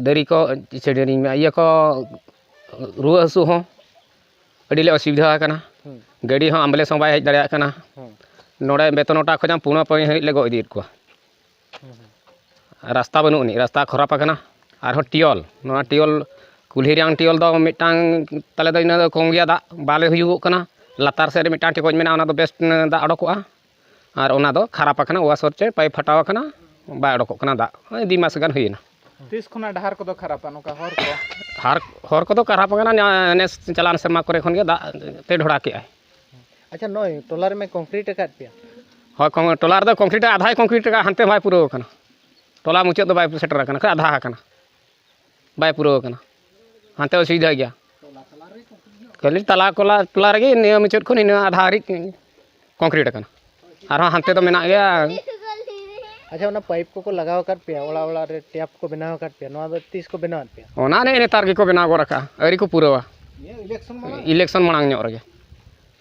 ᱫᱟᱨᱮ ᱠᱚ, ᱪᱮᱫ ᱤᱧ ᱢᱮᱱᱟ, ᱤᱭᱟᱹ ᱠᱚ, ᱨᱩᱣᱟᱹ ᱦᱟᱹᱥᱩ ᱦᱚᱸ ᱟᱹᱰᱤ ᱞᱮ ᱚᱥᱩᱵᱤᱫᱷᱟ ᱟᱠᱟᱱᱟ᱾ ᱦᱩᱸ᱾ ᱜᱟᱹᱰᱤ ᱦᱚᱸ ᱟᱢᱵᱩᱞᱮᱱᱥ ᱦᱚᱸ ᱵᱟᱭ ᱦᱮᱡ ᱫᱟᱲᱮᱭᱟᱜ ᱠᱟᱱᱟ᱾ ᱦᱩᱸ᱾ ᱱᱚᱰᱮ ᱵᱮᱛᱚᱱᱚᱴᱟ ᱠᱷᱚᱱᱟᱝ ᱯᱩᱱᱟᱹ ᱯᱟᱹᱭ ᱦᱟᱹᱨᱤᱡ ᱞᱮ ᱜᱚᱜ ᱤᱫᱤᱭᱮᱫ ᱠᱚᱣᱟ᱾ ᱦᱩᱸ, ᱦᱩᱸ᱾ ᱨᱟᱥᱛᱟ ᱵᱟᱹᱱᱩᱜ ᱟᱹᱱᱤᱡ, ᱨᱟᱥᱛᱟ ᱠᱷᱟᱨᱟᱯ ᱟᱠᱟᱱᱟ᱾ ᱟᱨᱦᱚᱸ ᱴᱤᱭᱚᱞ, ᱱᱚᱣᱟ ᱴᱤᱭᱚᱞ ᱠᱩᱞᱦᱤ ᱨᱮᱭᱟᱝ ᱴᱤᱭᱚᱞ ᱫᱚ ᱢᱤᱫᱴᱟᱝ ᱛᱟᱞᱮ ᱫᱚ ᱤᱱᱟᱹ ᱫᱚ ᱠᱚᱢ ᱜᱮᱭᱟ, ᱫᱟᱜ ᱵᱟᱞᱮ ᱦᱩᱭᱩᱜᱚᱜ ᱠᱟᱱᱟ᱾ ᱞᱟᱛᱟᱨ ᱥᱮᱫ ᱨᱮ ᱢᱤᱫᱴᱟᱝ ᱴᱮᱠᱚᱡ ᱢᱮᱱᱟᱜᱼᱟ, ᱚᱱᱟ ᱫᱚ ᱵᱮᱥ ᱫᱟᱜ ᱚᱰᱚᱠᱚᱜᱼᱟ᱾ ᱟᱨ ᱚᱱᱟ ᱫᱚ ᱠᱷᱟᱨᱟᱯ ᱟᱠᱟᱱᱟ, ᱚᱣᱟᱥᱚᱨ ᱪᱮ ᱯᱟᱭᱤᱯ ᱯᱷᱟᱴᱟᱣ ᱟᱠᱟᱱᱟ, ᱵᱟᱭ ᱚᱰᱚᱠᱚᱜ ᱠᱟᱱᱟ ᱫᱟᱜ, ᱱᱚᱜᱼᱚᱭ ᱫᱩᱭ ᱢᱟᱥ ᱜᱟᱱ ᱦᱩᱭᱮᱱᱟ᱾ ᱛᱤᱥ ᱠᱷᱚᱱᱟᱜ ᱰᱟᱦᱟᱨ ᱠᱚᱫᱚ ᱠᱷᱟᱨᱟᱯᱟ, ᱱᱚᱝᱠᱟ ᱦᱚᱨ ᱠᱚ? ᱦᱟᱨ-, ᱦᱚᱨ ᱠᱚᱫᱚ ᱠᱷᱟᱨᱟᱯ ᱟᱠᱟᱱᱟ, ᱱᱮᱥ ᱪᱟᱞᱟᱣᱮᱱ ᱥᱮᱨᱢᱟ ᱠᱚᱨᱮ ᱠᱷᱚᱱ ᱜᱮ ᱫᱟᱜ ᱛᱮ ᱰᱷᱚᱲᱟ ᱠᱮᱜᱼᱟᱭ᱾ ᱟᱪᱪᱷᱟ, ᱱᱚᱜᱼᱚᱭ ᱴᱚᱞᱟ ᱨᱮᱢᱟ ᱠᱚᱝᱠᱨᱤᱴ ᱟᱠᱟᱫ ᱯᱮᱭᱟ? ᱦᱳᱭ, ᱠᱚᱝ-, ᱴᱚᱞᱟ ᱨᱮᱫᱚ ᱠᱚᱝᱠᱨᱤᱴ ᱟᱫᱷᱟᱭ ᱠᱚᱝᱠᱨᱤᱴ ᱟᱠᱟᱫ, ᱦᱟᱱᱛᱮ ᱵᱟᱭ ᱯᱩᱨᱟᱹᱣ ᱟᱠᱟᱱᱟ᱾ ᱴᱚᱞᱟ ᱢᱩᱪᱟᱹᱫ ᱫᱚ ᱵᱟᱭ ᱥᱮᱴᱮᱨ ᱟᱠᱟᱱᱟ, ᱠᱷᱟᱹᱞᱤ ᱟᱫᱷᱟ ᱟᱠᱟᱱᱟ, ᱵᱟᱭ ᱯᱩᱨᱟᱹᱣ ᱟᱠᱟᱱᱟ᱾ ᱦᱟᱱᱛᱮ ᱚᱥᱩᱵᱤᱫᱷᱟ ᱜᱮᱭᱟ᱾ ᱠᱷᱟᱹᱞᱤ ᱛᱟᱞᱟ ᱠᱚᱞᱟ ᱴᱚᱞᱟ ᱨᱮᱜᱮ ᱱᱤᱭᱟᱹ ᱢᱩᱪᱟᱹᱫ ᱠᱷᱚᱱ ᱤᱱᱟᱹ ᱟᱫᱷᱟ ᱦᱟᱹᱨᱤᱡ ᱠᱚᱝᱠᱨᱤᱴ ᱟᱠᱟᱱᱟ᱾ ᱟᱨᱦᱚᱸ ᱦᱟᱱᱛᱮ ᱫᱚ ᱢᱮᱱᱟᱜ ᱜᱮᱭᱟ᱾ ᱟᱪᱪᱷᱟ, ᱚᱱᱟ ᱯᱟᱭᱤᱯ ᱠᱚᱠᱚ ᱞᱟᱜᱟᱣ ᱟᱠᱟᱫ ᱯᱮᱭᱟ, ᱚᱲᱟᱜ ᱚᱲᱟᱜ ᱨᱮ ᱴᱮᱯ ᱠᱚ ᱵᱮᱱᱟᱣ ᱟᱠᱟᱫ ᱯᱮᱭᱟ, ᱱᱚᱣᱟ ᱫᱚ ᱛᱤᱥ ᱠᱚ ᱵᱮᱱᱟᱣᱟᱫ ᱯᱮᱭᱟ? ᱚᱱᱟ ᱱᱮᱜᱼᱮ ᱱᱮᱛᱟᱨ ᱜᱮᱠᱚ ᱵᱮᱱᱟᱣ ᱜᱚᱫ ᱟᱠᱟᱫᱼᱟ, ᱟᱹᱣᱨᱤ ᱠᱚ ᱯᱩᱨᱟᱹᱣᱟ᱾ ᱤᱞᱮᱠᱥᱚᱱ ᱢᱟᱲᱟᱝ ᱧᱚᱜ ᱨᱮᱜᱮ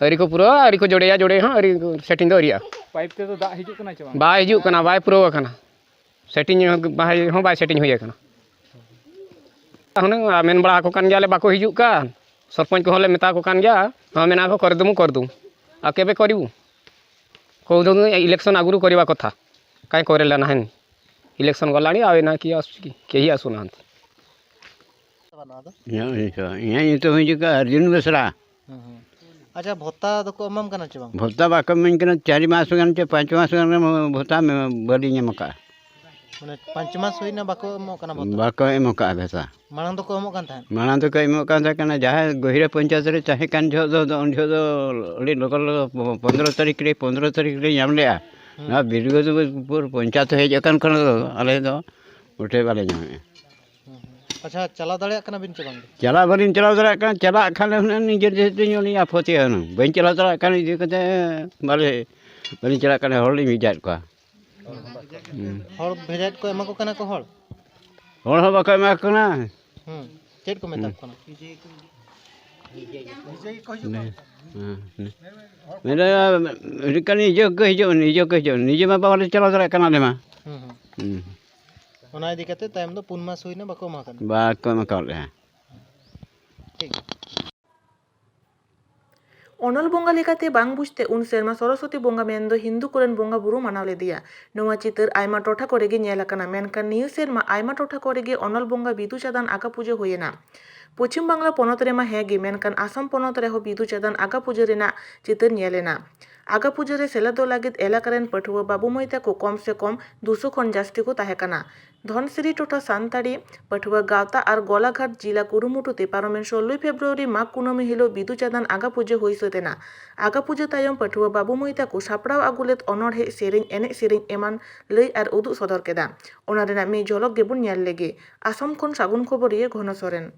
ᱟᱹᱣᱨᱤ ᱠᱚ ᱯᱩᱨᱟᱹᱣᱟ, ᱟᱹᱣᱨᱤ ᱠᱚ ᱡᱚᱲᱮᱭᱟ, ᱡᱚᱲᱮ ᱦᱚᱸ ᱟᱹᱣᱨᱤ, ᱥᱮᱴᱤᱝ ᱫᱚ ᱟᱹᱣᱨᱤᱭᱟᱜᱼᱟ᱾ ᱯᱟᱭᱤᱯ ᱛᱮᱫᱚ ᱫᱟᱜ ᱦᱤᱡᱩᱜ ᱠᱟᱱᱟ ᱪᱮ ᱵᱟᱝ? ᱵᱟᱭ ᱦᱤᱡᱩᱜ ᱠᱟᱱᱟ, ᱵᱟᱭ ᱯᱩᱨᱟᱹᱣ ᱟᱠᱟᱱᱟ᱾ ᱥᱮᱴᱤᱝ ᱦᱚᱸ ᱵᱟᱭ, ᱦᱚᱸ ᱵᱟᱭ ᱥᱮᱴᱤᱝ ᱦᱩᱭ ᱟᱠᱟᱱᱟ᱾ ᱦᱩᱱᱟᱹᱝ ᱢᱮᱱ ᱵᱟᱲᱟ ᱟᱠᱚ ᱠᱟᱱ ᱜᱮᱭᱟᱞᱮ, ᱵᱟᱠᱚ ᱦᱤᱡᱩᱜ ᱠᱟᱱ᱾ ᱥᱚᱨᱯᱚᱧᱪ ᱠᱚᱦᱚᱸ ᱞᱮ ᱢᱮᱛᱟ ᱠᱚ ᱠᱟᱱ ᱜᱮᱭᱟ, ᱦᱚᱸ ᱢᱮᱱᱟ ᱠᱚ, "ᱠᱚᱨ ᱫᱩᱢᱩ, ᱠᱚᱨ ᱫᱩᱢᱩ, ᱟᱨ ᱠᱮᱵᱮ ᱠᱚᱨᱤᱵᱩ?" ᱠᱚ ᱫᱩᱢᱩ ᱤᱞᱮᱠᱥᱚᱱ ᱟᱜᱩᱨᱩ ᱠᱚᱨᱤᱵᱟ ᱠᱚᱛᱷᱟ, ᱠᱟᱭ ᱠᱚᱨᱮ ᱞᱮᱱᱟ ᱦᱮᱱ ᱤᱞᱮᱠᱥᱚᱱ ᱜᱚᱞᱟᱱᱤ ᱟᱣᱮ ᱱᱟ ᱠᱤ ᱟᱥᱩ ᱠᱤ, ᱠᱮᱦᱤ ᱟᱥᱩ ᱱᱟᱦᱟᱱᱛᱤ᱾ ᱱᱚᱣᱟ ᱫᱚ? ᱤᱧᱟᱹᱜ ᱧᱩᱛᱩᱢ, ᱤᱧᱟᱹᱜ ᱧᱩᱛᱩᱢ ᱦᱩᱭᱩᱜ ᱠᱟᱱᱟ ᱟᱨᱡᱩᱱ ᱵᱮᱥᱨᱟ᱾ ᱦᱩᱸ, ᱦᱩᱸ᱾ ᱟᱪᱪᱷᱟ, ᱵᱷᱚᱛᱟ ᱫᱚᱠᱚ ᱮᱢᱟᱢ ᱠᱟᱱᱟ ᱪᱮ ᱵᱟᱝ? ᱵᱷᱚᱛᱟ ᱵᱟᱠᱚ ᱤᱢᱟᱹᱧ ᱠᱟᱱᱟ, ᱪᱟᱨ ᱢᱟᱥ ᱜᱟᱱ ᱪᱮ ᱯᱟᱸᱪ ᱢᱟᱥ ᱜᱟᱱ ᱵᱷᱚᱛᱟ ᱢᱮ-, ᱵᱟᱹᱞᱤᱧ ᱮᱢ ᱟᱠᱟᱫᱼᱟ᱾ ᱢᱟᱱᱮ ᱯᱟᱸᱪ ᱢᱟᱥ ᱦᱩᱭᱱᱟ ᱵᱟᱠᱚ ᱮᱢᱚᱜ ᱠᱟᱱᱟ ᱵᱷᱚᱛᱟ? ᱵᱟᱠᱚ ᱮᱢ ᱟᱠᱟᱫᱼᱟ ᱵᱷᱚᱛᱟ᱾ ᱢᱟᱲᱟᱝ ᱫᱚᱠᱚ ᱮᱢᱚᱜ ᱠᱟᱱ ᱛᱟᱦᱮᱸᱫ? ᱢᱟᱲᱟᱝ ᱫᱚᱠᱚ ᱮᱢᱚᱜ ᱠᱟᱱ ᱛᱟᱦᱮᱸ ᱠᱟᱱᱟ, ᱡᱟᱦᱟᱸᱭ ᱜᱚᱦᱤᱨᱟ ᱯᱚᱧᱪᱟᱭᱮᱛ ᱨᱮ ᱛᱟᱦᱮᱸ ᱠᱟᱱ ᱡᱚᱦᱚᱜ ᱫᱚ, ᱫᱚ ᱩᱱ ᱡᱚᱦᱚᱜ ᱫᱚ ᱟᱹᱰᱤ ᱞᱚᱜᱚᱱ ᱞᱚᱜᱚᱱ ᱯᱚᱱᱫᱽᱨᱚ ᱛᱟᱹᱨᱤᱠᱷ ᱨᱮ, ᱯᱚᱱᱫᱽᱨᱚ ᱛᱟᱹᱨᱤᱠᱷ ᱨᱮ ᱧᱟᱢ ᱞᱮᱜᱼᱟ᱾ ᱦᱩᱸ᱾ ᱱᱚᱣᱟ ᱵᱤᱨᱜᱟᱹᱫᱩᱯᱩᱨ ᱯᱚᱧᱪᱟᱭᱮᱛ ᱦᱮᱡ ᱟᱠᱟᱱ ᱠᱷᱚᱱ ᱫᱚ ᱟᱞᱮ ᱫᱚ ᱩᱴᱷᱟᱹ ᱵᱟᱞᱮ ᱧᱟᱢᱮᱫᱼᱟ᱾ ᱦᱩᱸ, ᱦᱩᱸ᱾ ᱟᱪᱪᱷᱟ, ᱪᱟᱞᱟᱣ ᱫᱟᱲᱮᱭᱟᱜ ᱠᱟᱱᱟ ᱵᱤᱱ ᱪᱮ ᱵᱟᱝ? ᱪᱟᱞᱟᱣ ᱵᱟᱹᱞᱤᱧ ᱪᱟᱞᱟᱣ ᱫᱟᱲᱮᱭᱟᱜ ᱠᱟᱱᱟ, ᱪᱟᱞᱟᱜ ᱠᱷᱟᱱ ᱞᱮ ᱦᱩᱱᱟᱹᱝ ᱱᱤᱡᱮᱨ ᱡᱮᱦᱮᱛᱩ ᱞᱤᱧ ᱟᱯᱚᱛᱤᱜᱼᱟ ᱦᱩᱱᱟᱹᱝ᱾ ᱵᱟᱹᱧ ᱪᱟᱞᱟᱣ ᱫᱟᱲᱮᱭᱟᱜ ᱠᱟᱱᱟ, ᱤᱫᱤ ᱠᱟᱛᱮ ᱵᱟᱞᱮ, ᱵᱟᱹᱞᱤᱧ ᱪᱟᱞᱟᱜ ᱠᱟᱱᱟ, ᱦᱚᱲ ᱞᱤᱧ ᱵᱷᱮᱡᱟᱭᱮᱫ ᱠᱚᱣᱟ᱾ ᱦᱩᱸ᱾ ᱦᱚᱲ ᱵᱷᱮᱡᱟᱭᱮᱫ ᱠᱚ ᱮᱢᱟ ᱠᱚ ᱠᱟᱱᱟ ᱠᱚ ᱦᱚᱲ? ᱦᱚᱲ ᱦᱚᱸ ᱵᱟᱠᱚ ᱮᱢᱟ ᱠᱚ ᱠᱟᱱᱟ᱾ ᱦᱩᱸ᱾ ᱪᱮᱫ ᱠᱚ ᱢᱮᱛᱟ ᱠᱚ ᱠᱟᱱᱟ? ᱱᱤᱡᱮ ᱜᱮᱠᱚ ᱦᱤᱡᱩᱜ ᱠᱟᱱᱟ᱾ ᱦᱮᱸ, ᱦᱮᱸ᱾ ᱢᱮᱱᱫᱟ, ᱢᱮᱱᱠᱷᱟᱱ ᱱᱤᱡᱮ ᱠᱚ ᱦᱤᱡᱩᱜ, ᱱᱤᱡᱮ ᱠᱚ ᱦᱤᱡᱩᱜ, ᱱᱤᱡᱮ ᱢᱟ ᱵᱟᱞᱮ ᱪᱟᱞᱟᱣ ᱫᱟᱲᱮᱭᱟᱜ ᱠᱟᱱᱟ ᱟᱞᱮ ᱢᱟ᱾ ᱦᱩᱸ, ᱦᱩᱸ᱾ ᱦᱩᱸ᱾ ᱚᱱᱟ ᱤᱫᱤ ᱠᱟᱛᱮ ᱛᱟᱭᱚᱢ ᱫᱚ ᱯᱩᱱ ᱢᱟᱥ ᱦᱩᱭᱱᱟ, ᱵᱟᱠᱚ ᱮᱢᱟ ᱠᱟᱫ ᱞᱮᱭᱟ᱾ ᱵᱟᱠᱚ ᱮᱢ ᱠᱟᱫ ᱞᱮᱭᱟ᱾ ᱴᱷᱤᱠ᱾ ᱚᱱᱚᱞ ᱵᱚᱸᱜᱟ ᱞᱮᱠᱟᱛᱮ ᱵᱟᱝ ᱵᱩᱡᱽᱛᱮ ᱩᱱ ᱥᱮᱨᱢᱟ ᱥᱚᱨᱚᱥᱚᱛᱤ ᱵᱚᱸᱜᱟ ᱢᱮᱱᱫᱚ ᱦᱤᱱᱫᱩ ᱠᱚᱨᱮᱱ ᱵᱚᱸᱜᱟ ᱵᱩᱨᱩ ᱢᱟᱱᱟᱣ ᱞᱮᱫᱮᱭᱟ᱾ ᱱᱚᱣᱟ ᱪᱤᱛᱟᱹᱨ ᱟᱭᱢᱟ ᱴᱚᱴᱷᱟ ᱠᱚᱨᱮ ᱜᱮ ᱧᱮᱞ ᱟᱠᱟᱱᱟ, ᱢᱮᱱᱠᱷᱟᱱ ᱱᱤᱭᱟᱹ ᱥᱮᱨᱢᱟ ᱟᱭᱢᱟ ᱴᱚᱴᱷᱟ ᱠᱚᱨᱮ ᱜᱮ ᱚᱱᱚᱞ ᱵᱚᱸᱜᱟ ᱵᱤᱫᱩ ᱪᱟᱸᱫᱟᱱ ᱟᱠᱟ ᱯᱩᱡᱟᱹ ᱦᱩᱭᱮᱱᱟ᱾ ᱯᱚᱪᱷᱤᱢ ᱵᱟᱝᱞᱟ ᱯᱚᱱᱚᱛ ᱨᱮᱢᱟ ᱦᱮᱸ ᱜᱮ, ᱢᱮᱱᱠᱷᱟᱱ ᱟᱥᱟᱢ ᱯᱚᱱᱚᱛ ᱨᱮᱦᱚᱸ ᱵᱤᱫᱩ ᱪᱟᱸᱫᱟᱱ ᱟᱠᱟ ᱯᱩᱡᱟᱹ ᱨᱮᱱᱟᱜ ᱪᱤᱛᱟᱹᱨ ᱧᱮᱞ ᱮᱱᱟ᱾ ᱟᱠᱟ ᱯᱩᱡᱟᱹ ᱨᱮ ᱥᱮᱞᱮᱫᱚᱜ ᱞᱟᱹᱜᱤᱫ ᱮᱞᱟᱠᱟ ᱨᱮᱱ ᱯᱟᱹᱴᱷᱩᱣᱟᱹ ᱵᱟᱹᱵᱩ ᱢᱟᱹᱭ ᱛᱟᱠᱚ ᱠᱚᱢ ᱥᱮ ᱠᱚᱢ ᱫᱩᱥᱚ ᱠᱷᱚᱱ ᱡᱟᱹᱥᱛᱤ ᱠᱚ ᱛᱟᱦᱮᱸ ᱠᱟᱱᱟ᱾ ᱫᱷᱚᱱᱥᱤᱨᱤ ᱴᱚᱴᱷᱟ ᱥᱟᱱᱛᱟᱲᱤ ᱯᱟᱹᱴᱷᱩᱣᱟᱹ ᱜᱟᱶᱛᱟ ᱟᱨ ᱜᱚᱞᱟᱜᱷᱟᱴ ᱡᱤᱞᱟ ᱠᱩᱨᱩᱢᱩᱴᱩ ᱛᱮ ᱯᱟᱨᱚᱢᱮᱱ ᱥᱳᱞᱞᱳᱭ ᱯᱷᱮᱵᱽᱨᱩᱣᱟᱨᱤ ᱢᱟᱜᱽ ᱠᱩᱱᱟᱹᱢᱤ ᱦᱤᱞᱳᱜ ᱵᱤᱫᱩ ᱪᱟᱸᱫᱟᱱ ᱟᱜᱟ ᱯᱩᱡᱟᱹ ᱦᱩᱭ ᱥᱟᱹᱛ ᱮᱱᱟ᱾ ᱟᱜᱟ ᱯᱩᱡᱟᱹ ᱛᱟᱭᱚᱢ ᱯᱟᱹᱴᱷᱩᱣᱟᱹ ᱵᱟᱹᱵᱩ ᱢᱟᱹᱭ ᱛᱟᱠᱚ ᱥᱟᱯᱲᱟᱣ ᱟᱹᱜᱩ ᱞᱮᱫ ᱚᱱᱚᱬᱦᱮ, ᱥᱮᱨᱮᱧ, ᱮᱱᱮᱡ ᱥᱮᱨᱮᱧ ᱮᱢᱟᱱ ᱞᱟᱹᱭ ᱟᱨ ᱩᱫᱩᱜ ᱥᱚᱫᱚᱨ ᱠᱮᱫᱟ᱾ ᱚᱱᱟ ᱨᱮᱱᱟᱜ ᱢᱤᱫ ᱡᱷᱚᱞᱚᱠ ᱜᱮᱵᱚᱱ ᱧᱮᱞ ᱞᱮᱜᱮ᱾ ᱟᱥᱟᱢ ᱠᱷᱚᱱ ᱥᱟᱹᱜᱩᱱ ᱠᱷᱚᱵᱚᱨᱤᱭᱟᱹ ᱜᱷᱚᱱᱚ ᱥᱚᱨᱮᱱ᱾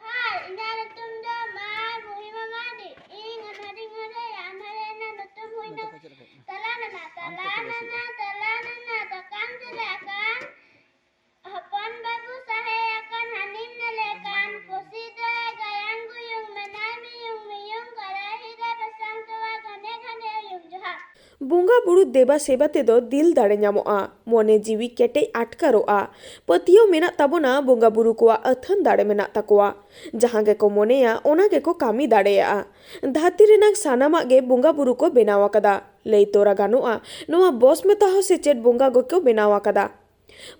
ᱦᱟᱭ, ᱤᱧᱟᱹᱜ ᱧᱩᱛᱩᱢ ᱫᱚ ᱢᱟᱭ ᱢᱩᱦᱤᱢᱟ ᱢᱟᱨᱰᱤ᱾ ᱤᱧ ᱚᱱᱚᱬᱦᱮᱧ ᱚᱞᱮᱜᱼᱟ᱾ ᱚᱱᱚᱬᱦᱮ ᱨᱮᱱᱟᱜ ᱧᱩᱛᱩᱢ ᱦᱩᱭᱱᱟ ᱛᱟᱞᱟ ᱱᱟᱱᱟ, ᱛᱟᱞᱟ ᱱᱟᱱᱟ, ᱛᱟᱞᱟ ᱱᱟᱱᱟ, ᱛᱟᱠᱟᱢ ᱛᱮᱞᱮ ᱟᱠᱟᱱ᱾ ᱦᱚᱯᱚᱱ ᱵᱟᱹᱵᱩ ᱥᱟᱦᱮ ᱟᱠᱟᱱ, ᱦᱟᱹᱱᱤᱢ ᱧᱮᱞᱮ ᱠᱟᱱ᱾ ᱯᱩᱥᱤ ᱫᱚᱭ ᱜᱟᱭᱟᱱ ᱜᱩᱭᱩᱝ, ᱢᱮᱱᱟᱭ ᱢᱤᱭᱩᱝ ᱢᱤᱭᱩᱝ, ᱠᱟᱨᱟᱦᱤ ᱨᱮ ᱵᱟᱥᱟᱝ ᱛᱚᱣᱟ, ᱜᱷᱟᱱᱮ ᱜᱷᱟᱱᱮ ᱩᱭᱩᱝ᱾ ᱡᱚᱦᱟᱨ᱾ ᱵᱚᱸᱜᱟ ᱵᱩᱨᱩ ᱫᱮᱵᱟ ᱥᱮᱵᱟ ᱛᱮᱫᱚ ᱫᱤᱞ ᱫᱟᱲᱮ ᱧᱟᱢᱚᱜᱼᱟ, ᱢᱚᱱᱮ ᱡᱤᱣᱤ ᱠᱮᱴᱮᱡ ᱟᱴᱠᱟᱨᱚᱜᱼᱟ᱾ ᱯᱟᱹᱛᱭᱟᱹᱣ ᱢᱮᱱᱟᱜ ᱛᱟᱵᱚᱱᱟ, ᱵᱚᱸᱜᱟ ᱵᱩᱨᱩ ᱠᱚᱣᱟᱜ ᱟᱹᱛᱷᱟᱹᱱ ᱫᱟᱲᱮ ᱢᱮᱱᱟᱜ ᱛᱟᱠᱚᱣᱟ᱾ ᱡᱟᱦᱟᱸ ᱜᱮᱠᱚ ᱢᱚᱱᱮᱭᱟ, ᱚᱱᱟ ᱜᱮᱠᱚ ᱠᱟᱹᱢᱤ ᱫᱟᱲᱮᱭᱟᱜᱼᱟ᱾ ᱫᱷᱟᱹᱨᱛᱤ ᱨᱮᱱᱟᱜ ᱥᱟᱱᱟᱢᱟᱜ ᱜᱮ ᱵᱚᱸᱜᱟ ᱵᱩᱨᱩ ᱠᱚ ᱵᱮᱱᱟᱣ ᱟᱠᱟᱫᱟ᱾ ᱞᱟᱹᱭ ᱛᱚᱨᱟ ᱜᱟᱱᱚᱜᱼᱟ, ᱱᱚᱣᱟ ᱵᱚᱥᱢᱮᱛᱟ ᱦᱚᱸ ᱥᱮᱪᱮᱫ ᱵᱚᱸᱜᱟ ᱜᱮᱠᱚ ᱵᱮᱱᱟᱣ ᱟᱠᱟᱫᱟ᱾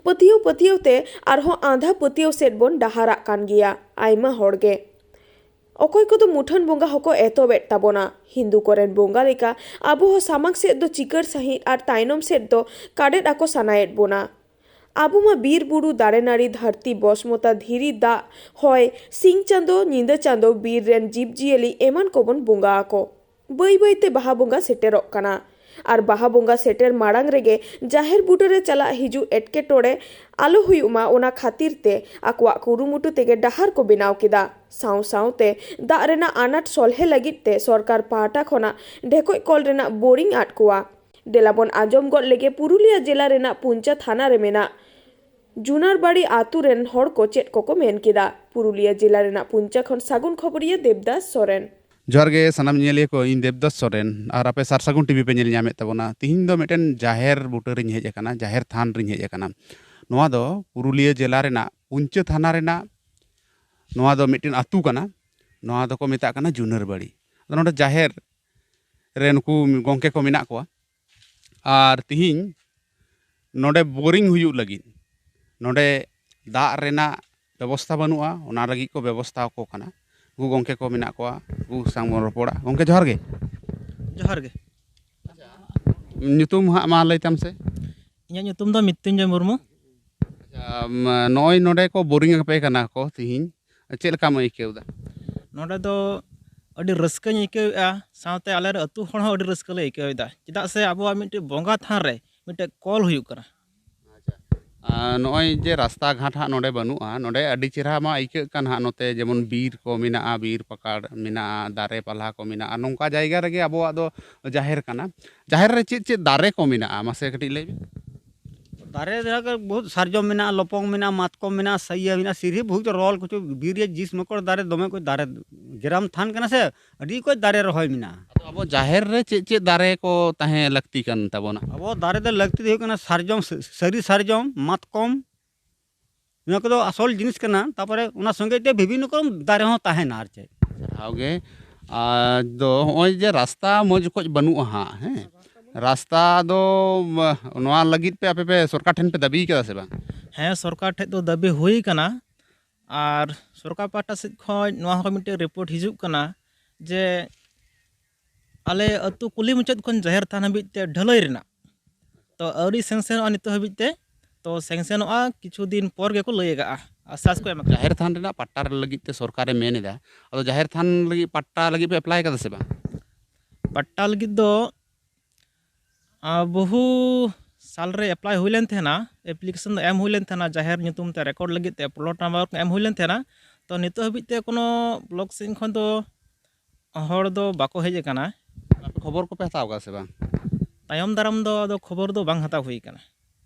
ᱯᱟᱹᱛᱭᱟᱹᱣ ᱯᱟᱹᱛᱭᱟᱹᱣ ᱛᱮ ᱟᱨᱦᱚᱸ ᱟᱸᱫᱷᱟ ᱯᱟᱹᱛᱭᱟᱹᱣ ᱥᱮᱫ ᱵᱚᱱ ᱰᱟᱦᱟᱨᱟᱜ ᱠᱟᱱ ᱜᱮᱭᱟ ᱟᱭᱢᱟ ᱦᱚᱲ ᱜᱮ᱾ ᱚᱠᱚᱭ ᱠᱚᱫᱚ ᱢᱩᱴᱷᱟᱹᱱ ᱵᱚᱸᱜᱟ ᱦᱚᱸᱠᱚ ᱮᱛᱚᱵᱮᱫ ᱛᱟᱵᱚᱱᱟ᱾ ᱦᱤᱱᱫᱩ ᱠᱚᱨᱮᱱ ᱵᱚᱸᱜᱟ ᱞᱮᱠᱟ ᱟᱵᱚ ᱦᱚᱸ ᱥᱟᱢᱟᱝ ᱥᱮᱫ ᱫᱚ ᱪᱤᱠᱟᱹᱲ ᱥᱟᱺᱦᱤᱡ ᱟᱨ ᱛᱟᱭᱱᱚᱢ ᱥᱮᱫ ᱫᱚ ᱠᱟᱰᱮᱫ ᱟᱠᱚ ᱥᱟᱱᱟᱭᱮᱫ ᱵᱚᱱᱟ᱾ ᱟᱵᱚ ᱢᱟ ᱵᱤᱨ ᱵᱩᱨᱩ, ᱫᱟᱨᱮ ᱱᱟᱹᱲᱤ, ᱫᱷᱟᱹᱨᱛᱤ, ᱵᱚᱥᱢᱚᱛᱟ, ᱫᱷᱤᱨᱤ, ᱫᱟᱜ, ᱦᱚᱭ, ᱥᱤᱧ ᱪᱟᱸᱫᱚ, ᱧᱤᱫᱟᱹ ᱪᱟᱸᱫᱚ, ᱵᱤᱨ ᱨᱮᱱ ᱡᱤᱵᱽ ᱡᱤᱭᱟᱹᱞᱤ ᱮᱢᱟᱱ ᱠᱚᱵᱚᱱ ᱵᱚᱸᱜᱟ ᱟᱠᱚ᱾ ᱵᱟᱹᱭ ᱵᱟᱹᱭ ᱛᱮ ᱵᱟᱦᱟ ᱵᱚᱸᱜᱟ ᱥᱮᱴᱮᱨᱚᱜ ᱠᱟᱱᱟ᱾ ᱟᱨ ᱵᱟᱦᱟ ᱵᱚᱸᱜᱟ ᱥᱮᱴᱮᱨ ᱢᱟᱲᱟᱝ ᱨᱮᱜᱮ ᱡᱟᱦᱮᱨ ᱵᱩᱴᱟᱹ ᱨᱮ ᱪᱟᱞᱟᱜ ᱦᱤᱡᱩᱜ ᱮᱴᱠᱮᱴᱚᱬᱮ ᱟᱞᱚ ᱦᱩᱭᱩᱜ ᱢᱟ, ᱚᱱᱟ ᱠᱷᱟᱹᱛᱤᱨ ᱛᱮ ᱟᱠᱚᱣᱟᱜ ᱠᱩᱨᱩᱢᱩᱴᱩ ᱛᱮᱜᱮ ᱰᱟᱦᱟᱨ ᱠᱚ ᱵᱮᱱᱟᱣ ᱠᱮᱫᱟ᱾ ᱥᱟᱶ ᱥᱟᱶᱛᱮ ᱫᱟᱜ ᱨᱮᱱᱟᱜ ᱟᱱᱟᱴ ᱥᱚᱞᱦᱮ ᱞᱟᱹᱜᱤᱫ ᱛᱮ ᱥᱚᱨᱠᱟᱨ ᱯᱟᱦᱴᱟ ᱠᱷᱚᱱᱟᱜ ᱰᱷᱮᱠᱚᱡ ᱠᱚᱞ ᱨᱮᱱᱟᱜ ᱵᱳᱨᱤᱝ ᱟᱫ ᱠᱚᱣᱟ᱾ ᱫᱮᱞᱟᱵᱚᱱ ᱟᱸᱡᱚᱢ ᱜᱚᱫ ᱞᱮᱜᱮ ᱯᱩᱨᱩᱞᱤᱭᱟᱹ ᱡᱮᱞᱟ ᱨᱮᱱᱟᱜ ᱯᱩᱧᱪᱟ ᱛᱷᱟᱱᱟ ᱨᱮ ᱢᱮᱱᱟᱜ ᱡᱩᱱᱟᱨᱵᱟᱲᱤ ᱟᱛᱩ ᱨᱮᱱ ᱦᱚᱲ ᱠᱚ ᱪᱮᱫ ᱠᱚᱠᱚ ᱢᱮᱱ ᱠᱮᱫᱟ᱾ ᱯᱩᱨᱩᱞᱤᱭᱟᱹ ᱡᱮᱞᱟ ᱨᱮᱱᱟᱜ ᱯᱩᱧᱪᱟ ᱠᱷᱚᱱ ᱥᱟᱹᱜᱩᱱ ᱠᱷᱚᱵᱚᱨᱤᱭᱟᱹ ᱫᱮᱵᱫᱟᱥ ᱥᱚᱨᱮᱱ᱾ ᱡᱚᱦᱟᱨ ᱜᱮ ᱥᱟᱱᱟᱢ ᱧᱮᱧᱮᱞᱤᱭᱟᱹ ᱠᱚ, ᱤᱧ ᱫᱮᱵᱫᱟᱥ ᱥᱚᱨᱮᱱ ᱟᱨ ᱟᱯᱮ ᱥᱟᱨ ᱥᱟᱹᱜᱩᱱ ᱴᱤᱵᱷᱤ ᱯᱮ ᱧᱮᱞ ᱧᱟᱢᱮᱫ ᱛᱟᱵᱚᱱᱟ᱾ ᱛᱤᱦᱤᱧ ᱫᱚ ᱢᱤᱫᱴᱮᱱ ᱡᱟᱦᱮᱨ ᱵᱩᱴᱟᱹ ᱨᱤᱧ ᱦᱮᱡ ᱟᱠᱟᱱᱟ, ᱡᱟᱦᱮᱨ ᱛᱷᱟᱱ ᱨᱤᱧ ᱦᱮᱡ ᱟᱠᱟᱱᱟ᱾ ᱱᱚᱣᱟ ᱫᱚ ᱯᱩᱨᱩᱞᱤᱭᱟᱹ ᱡᱮᱞᱟ ᱨᱮᱱᱟᱜ ᱯᱩᱧᱪᱟᱹ ᱛᱷᱟᱱᱟ ᱨᱮᱱᱟᱜ ᱱᱚᱣᱟ ᱫᱚ ᱢᱤᱫᱴᱮᱱ ᱟᱹᱛᱩ ᱠᱟᱱᱟ᱾ ᱱᱚᱣᱟ ᱫᱚᱠᱚ ᱢᱮᱛᱟᱜ ᱠᱟᱱᱟ ᱡᱩᱱᱟᱹᱨ ᱵᱟᱲᱤ᱾ ᱟᱫᱚ ᱱᱚᱰᱮ ᱡᱟᱦᱮᱨ ᱨᱮ ᱱᱩᱠᱩ ᱜᱚᱢᱠᱮ ᱠᱚ ᱢᱮᱱᱟᱜ ᱠᱚᱣᱟ᱾ ᱟᱨ ᱛᱤᱦᱤᱧ ᱱᱚᱰᱮ ᱵᱳᱨᱤᱝ ᱦᱩᱭᱩᱜ ᱞᱟᱹᱜᱤᱫ ᱱᱚᱰᱮ ᱫᱟᱜ ᱨᱮᱱᱟᱜ ᱵᱮᱵᱚᱥᱛᱷᱟ ᱵᱟᱹᱱᱩᱜᱼᱟ, ᱚᱱᱟ ᱞᱟᱹᱜᱤᱫ ᱠᱚ ᱵᱮᱵᱚᱥᱛᱷᱟ ᱟᱠᱚ ᱠᱟᱱᱟ᱾ ᱩᱱᱠᱩ ᱜᱚᱢᱠᱮ ᱠᱚ ᱢᱮᱱᱟᱜ ᱠᱚᱣᱟ, ᱩᱱᱠᱩ ᱥᱟᱶ ᱵᱚᱱ ᱨᱚᱯᱚᱲᱟ᱾ ᱜᱚᱢᱠᱮ, ᱡᱚᱦᱟᱨ ᱜᱮ᱾ ᱡᱚᱦᱟᱨ ᱜᱮ᱾ ᱧᱩᱛᱩᱢ ᱦᱟᱸᱜ ᱢᱟ ᱞᱟᱹᱭ ᱛᱟᱢ ᱥᱮ᱾ ᱤᱧᱟᱹᱜ ᱧᱩᱛᱩᱢ ᱫᱚ ᱢᱨᱤᱛᱩᱧᱡᱚᱭ ᱢᱩᱨᱢᱩ᱾ ᱟᱪᱪᱷᱟ, ᱢ-, ᱱᱚᱜᱼᱚᱭ ᱱᱚᱰᱮ ᱠᱚ ᱵᱳᱨᱤᱝ ᱟᱯᱮ ᱠᱟᱱᱟ ᱠᱚ ᱛᱤᱦᱤᱧ, ᱪᱮᱫ ᱞᱮᱠᱟᱢ ᱟᱹᱭᱠᱟᱹᱣ ᱮᱫᱟ? ᱱᱚᱰᱮ ᱫᱚ ᱟᱹᱰᱤ ᱨᱟᱹᱥᱠᱟᱹᱧ ᱟᱹᱭᱠᱟᱹᱣᱮᱫᱼᱟ, ᱥᱟᱶᱛᱮ ᱟᱞᱮ ᱟᱹᱛᱩ ᱦᱚᱲ ᱦᱚᱸ ᱟᱹᱰᱤ ᱨᱟᱹᱥᱠᱟᱹ ᱞᱮ ᱟᱹᱭᱠᱟᱹᱣᱮᱫᱟ, ᱪᱮᱫᱟᱜ ᱥᱮ ᱟᱵᱚᱣᱟᱜ ᱢᱤᱫᱴᱮᱱ ᱵᱚᱸᱜᱟ ᱛᱷᱟᱱ ᱨᱮ ᱢᱤᱫᱴᱮᱱ ᱠᱚᱞ ᱦᱩᱭᱩᱜ ᱠᱟᱱᱟ᱾ ᱟᱨ ᱱᱚᱜᱼᱚᱭ ᱡᱮ ᱨᱟᱥᱛᱟ ᱜᱷᱟᱴ ᱦᱟᱸᱜ ᱱᱚᱰᱮ ᱵᱟᱹᱱᱩᱜᱼᱟ, ᱱᱚᱰᱮ ᱟᱹᱰᱤ ᱪᱮᱦᱨᱟ ᱢᱟ ᱟᱹᱭᱠᱟᱹᱜ ᱠᱟᱱ ᱦᱟᱸᱜ, ᱱᱚᱛᱮ ᱡᱮᱢᱚᱱ ᱵᱤᱨ ᱠᱚ ᱢᱮᱱᱟᱜᱼᱟ, ᱵᱤᱨ ᱯᱟᱠᱟᱲ ᱢᱮᱱᱟᱜᱼᱟ, ᱫᱟᱨᱮ ᱯᱟᱞᱦᱟ ᱠᱚ ᱢᱮᱱᱟᱜᱼᱟ, ᱱᱚᱝᱠᱟ ᱡᱟᱭᱜᱟ ᱨᱮᱜᱮ ᱟᱵᱚᱣᱟᱜ ᱫᱚ ᱡᱟᱦᱮᱨ ᱠᱟᱱᱟ᱾ ᱡᱟᱦᱮᱨ ᱨᱮ ᱪᱮᱫ ᱪᱮᱫ ᱫᱟᱨᱮ ᱠᱚ ᱢᱮᱱᱟᱜᱼᱟ, ᱢᱟᱥᱮ ᱠᱟᱹᱴᱤᱡ ᱞᱟᱹᱭ ᱵᱤᱱ᱾ ᱫᱟᱨᱮ ᱡᱟᱦᱟᱸ ᱠᱚ ᱵᱚᱦᱩᱛ ᱥᱟᱨᱡᱚᱢ ᱢᱮᱱᱟᱜᱼᱟ, ᱞᱚᱯᱚᱝ ᱢᱮᱱᱟᱜᱼᱟ, ᱢᱟᱛᱠᱚᱢ ᱢᱮᱱᱟᱜᱼᱟ, ᱥᱟᱹᱭᱭᱟᱹ ᱢᱮᱱᱟᱜᱼᱟ, ᱥᱤᱨᱦᱤ ᱵᱚᱦᱩᱛ ᱨᱚᱞ ᱠᱤᱪᱷᱩ ᱵᱤᱨ ᱨᱮᱭᱟᱜ ᱡᱤᱥ ᱢᱚᱠᱚᱨ ᱫᱟᱨᱮ ᱫᱚᱢᱮ ᱠᱚ ᱫᱟᱨᱮ ᱜᱮᱨᱟᱢ ᱛᱷᱟᱱ ᱠᱟᱱᱟ ᱥᱮ, ᱟᱹᱰᱤ ᱚᱠᱚᱡ ᱫᱟᱨᱮ ᱨᱚᱦᱚᱭ ᱢᱮᱱᱟᱜᱼᱟ᱾ ᱟᱫᱚ ᱟᱵᱚ ᱡᱟᱦᱮᱨ ᱨᱮ ᱪᱮᱫ ᱪᱮᱫ ᱫᱟᱨᱮ ᱠᱚ ᱛᱟᱦᱮᱸ ᱞᱟᱹᱠᱛᱤ ᱠᱟᱱ ᱛᱟᱵᱚᱱᱟ? ᱟᱵᱚ ᱫᱟᱨᱮ ᱫᱚ ᱞᱟᱹᱠᱛᱤ ᱫᱚ ᱦᱩᱭᱩᱜ ᱠᱟᱱᱟ ᱥᱟᱨᱡᱚᱢ, ᱥᱟᱹᱨᱤ ᱥᱟᱨᱡᱚᱢ, ᱢᱟᱛᱠᱚᱢ, ᱱᱚᱣᱟ ᱠᱚᱫᱚ ᱟᱥᱚᱞ ᱡᱤᱱᱤᱥ ᱠᱟᱱᱟ᱾ ᱛᱟᱨᱯᱚᱨᱮ ᱚᱱᱟ ᱥᱚᱸᱜᱮ ᱛᱮ ᱵᱤᱵᱷᱤᱱᱱᱚ ᱨᱚᱠᱚᱢ ᱫᱟᱨᱮ ᱦᱚᱸ ᱛᱟᱦᱮᱱᱟ ᱟᱨ ᱪᱮᱫ᱾ ᱥᱟᱨᱦᱟᱣ ᱜᱮ᱾ ᱟᱨ ᱫᱚ ᱦᱚᱸᱜᱼᱚᱭ ᱡᱮ ᱨᱟᱥᱛᱟ ᱢᱚᱡᱽ ᱚᱠᱚᱡ ᱵᱟᱹᱱᱩᱜᱼᱟ ᱦᱟᱸᱜ, ᱦᱮᱸ, ᱨᱟᱥᱛᱟ ᱫᱚ, ᱢ-, ᱱᱚᱣᱟ ᱞᱟᱹᱜᱤᱫ ᱯᱮ ᱟᱯᱮ ᱯᱮ ᱥᱚᱨᱠᱟᱨ ᱴᱷᱮᱱ ᱯᱮ ᱫᱟᱹᱵᱤ ᱠᱟᱫᱟ ᱥᱮ ᱵᱟᱝ? ᱦᱮᱸ, ᱥᱚᱨᱠᱟᱨ ᱴᱷᱮᱡ ᱫᱚ ᱫᱟᱹᱵᱤ ᱦᱩᱭ ᱠᱟᱱᱟ, ᱟᱨ ᱥᱚᱨᱠᱟᱨ ᱯᱟᱦᱴᱟ ᱥᱮᱫ ᱠᱷᱚᱡ ᱱᱚᱣᱟ ᱦᱚᱸ ᱢᱤᱫᱴᱮᱡ ᱨᱤᱯᱳᱨᱴ ᱦᱤᱡᱩᱜ ᱠᱟᱱᱟ ᱡᱮ ᱟᱞᱮ ᱟᱹᱛᱩ ᱠᱩᱞᱦᱤ ᱢᱩᱪᱟᱹᱫ ᱠᱷᱚᱱ ᱡᱟᱦᱮᱨ ᱛᱷᱟᱱ ᱦᱟᱹᱵᱤᱡ ᱛᱮ ᱰᱷᱟᱹᱞᱟᱹᱭ ᱨᱮᱱᱟᱜ, ᱛᱚ ᱟᱹᱣᱨᱤ ᱥᱮᱝᱥᱮᱱᱚᱜᱼᱟ ᱱᱤᱛᱚᱜ ᱦᱟᱹᱵᱤᱡ ᱛᱮ᱾ ᱛᱚ ᱥᱮᱝᱥᱮᱱᱚᱜᱼᱟ ᱠᱤᱪᱷᱩ ᱫᱤᱱ ᱯᱚᱨ ᱜᱮᱠᱚ ᱞᱟᱹᱭ ᱟᱠᱟᱜᱼᱟ, ᱟᱥᱥᱟᱥ ᱠᱚ ᱮᱢ ᱟᱠᱟᱫᱟ᱾ ᱡᱟᱦᱮᱨ ᱛᱷᱟᱱ ᱨᱮᱱᱟᱜ ᱯᱟᱴᱴᱟ ᱞᱟᱹᱜᱤᱫ ᱛᱮ ᱥᱚᱨᱠᱟᱨᱮ ᱢᱮᱱ ᱮᱫᱟ, ᱟᱫᱚ ᱡᱟᱦᱮᱨ ᱛᱷᱟᱱ ᱞᱟᱹᱜᱤᱫ ᱯᱟᱴᱴᱟ ᱞᱟᱹᱜᱤᱫ ᱯᱮ ᱮᱯᱞᱟᱭ ᱠᱟᱫᱟ ᱥᱮ ᱵᱟᱝ? ᱯᱟᱴᱴᱟ ᱞᱟᱹᱜᱤᱫ ᱫᱚ ᱟᱨ ᱵᱚᱦᱩ ᱥᱟᱞ ᱨᱮ ᱮᱯᱞᱟᱭ ᱦᱩᱭ ᱞᱮᱱ ᱛᱟᱦᱮᱱᱟ, ᱮᱯᱞᱤᱠᱮᱥᱚᱱ ᱫᱚ ᱮᱢ ᱦᱩᱭ ᱞᱮᱱ ᱛᱟᱦᱮᱱᱟ, ᱡᱟᱦᱮᱨ ᱧᱩᱛᱩᱢ ᱛᱮ ᱨᱮᱠᱚᱨᱰ ᱞᱟᱹᱜᱤᱫ ᱛᱮ ᱯᱞᱚᱴ ᱱᱟᱢᱵᱟᱨ ᱠᱚ ᱮᱢ ᱦᱩᱭ ᱞᱮᱱ ᱛᱟᱦᱮᱱᱟ᱾ ᱛᱚ, ᱱᱤᱛᱚᱜ ᱦᱟᱹᱵᱤᱡ ᱛᱮ ᱠᱳᱱᱳ ᱵᱞᱚᱠ ᱥᱮᱫ ᱠᱷᱚᱱ ᱫᱚ ᱦᱚᱲ ᱫᱚ ᱵᱟᱠᱚ ᱦᱮᱡ ᱟᱠᱟᱱᱟ᱾ ᱟᱯᱮ ᱠᱷᱚᱵᱚᱨ ᱠᱚᱯᱮ ᱦᱟᱛᱟᱣ ᱟᱠᱟᱫᱟ ᱥᱮ ᱵᱟᱝ? ᱛᱟᱭᱚᱢ ᱫᱟᱨᱟᱢ ᱫᱚ ᱟᱫᱚ ᱠᱷᱚᱵᱚᱨ ᱫᱚ ᱵᱟᱝ ᱦᱟᱛᱟᱣ ᱦᱩᱭ ᱟᱠᱟᱱᱟ᱾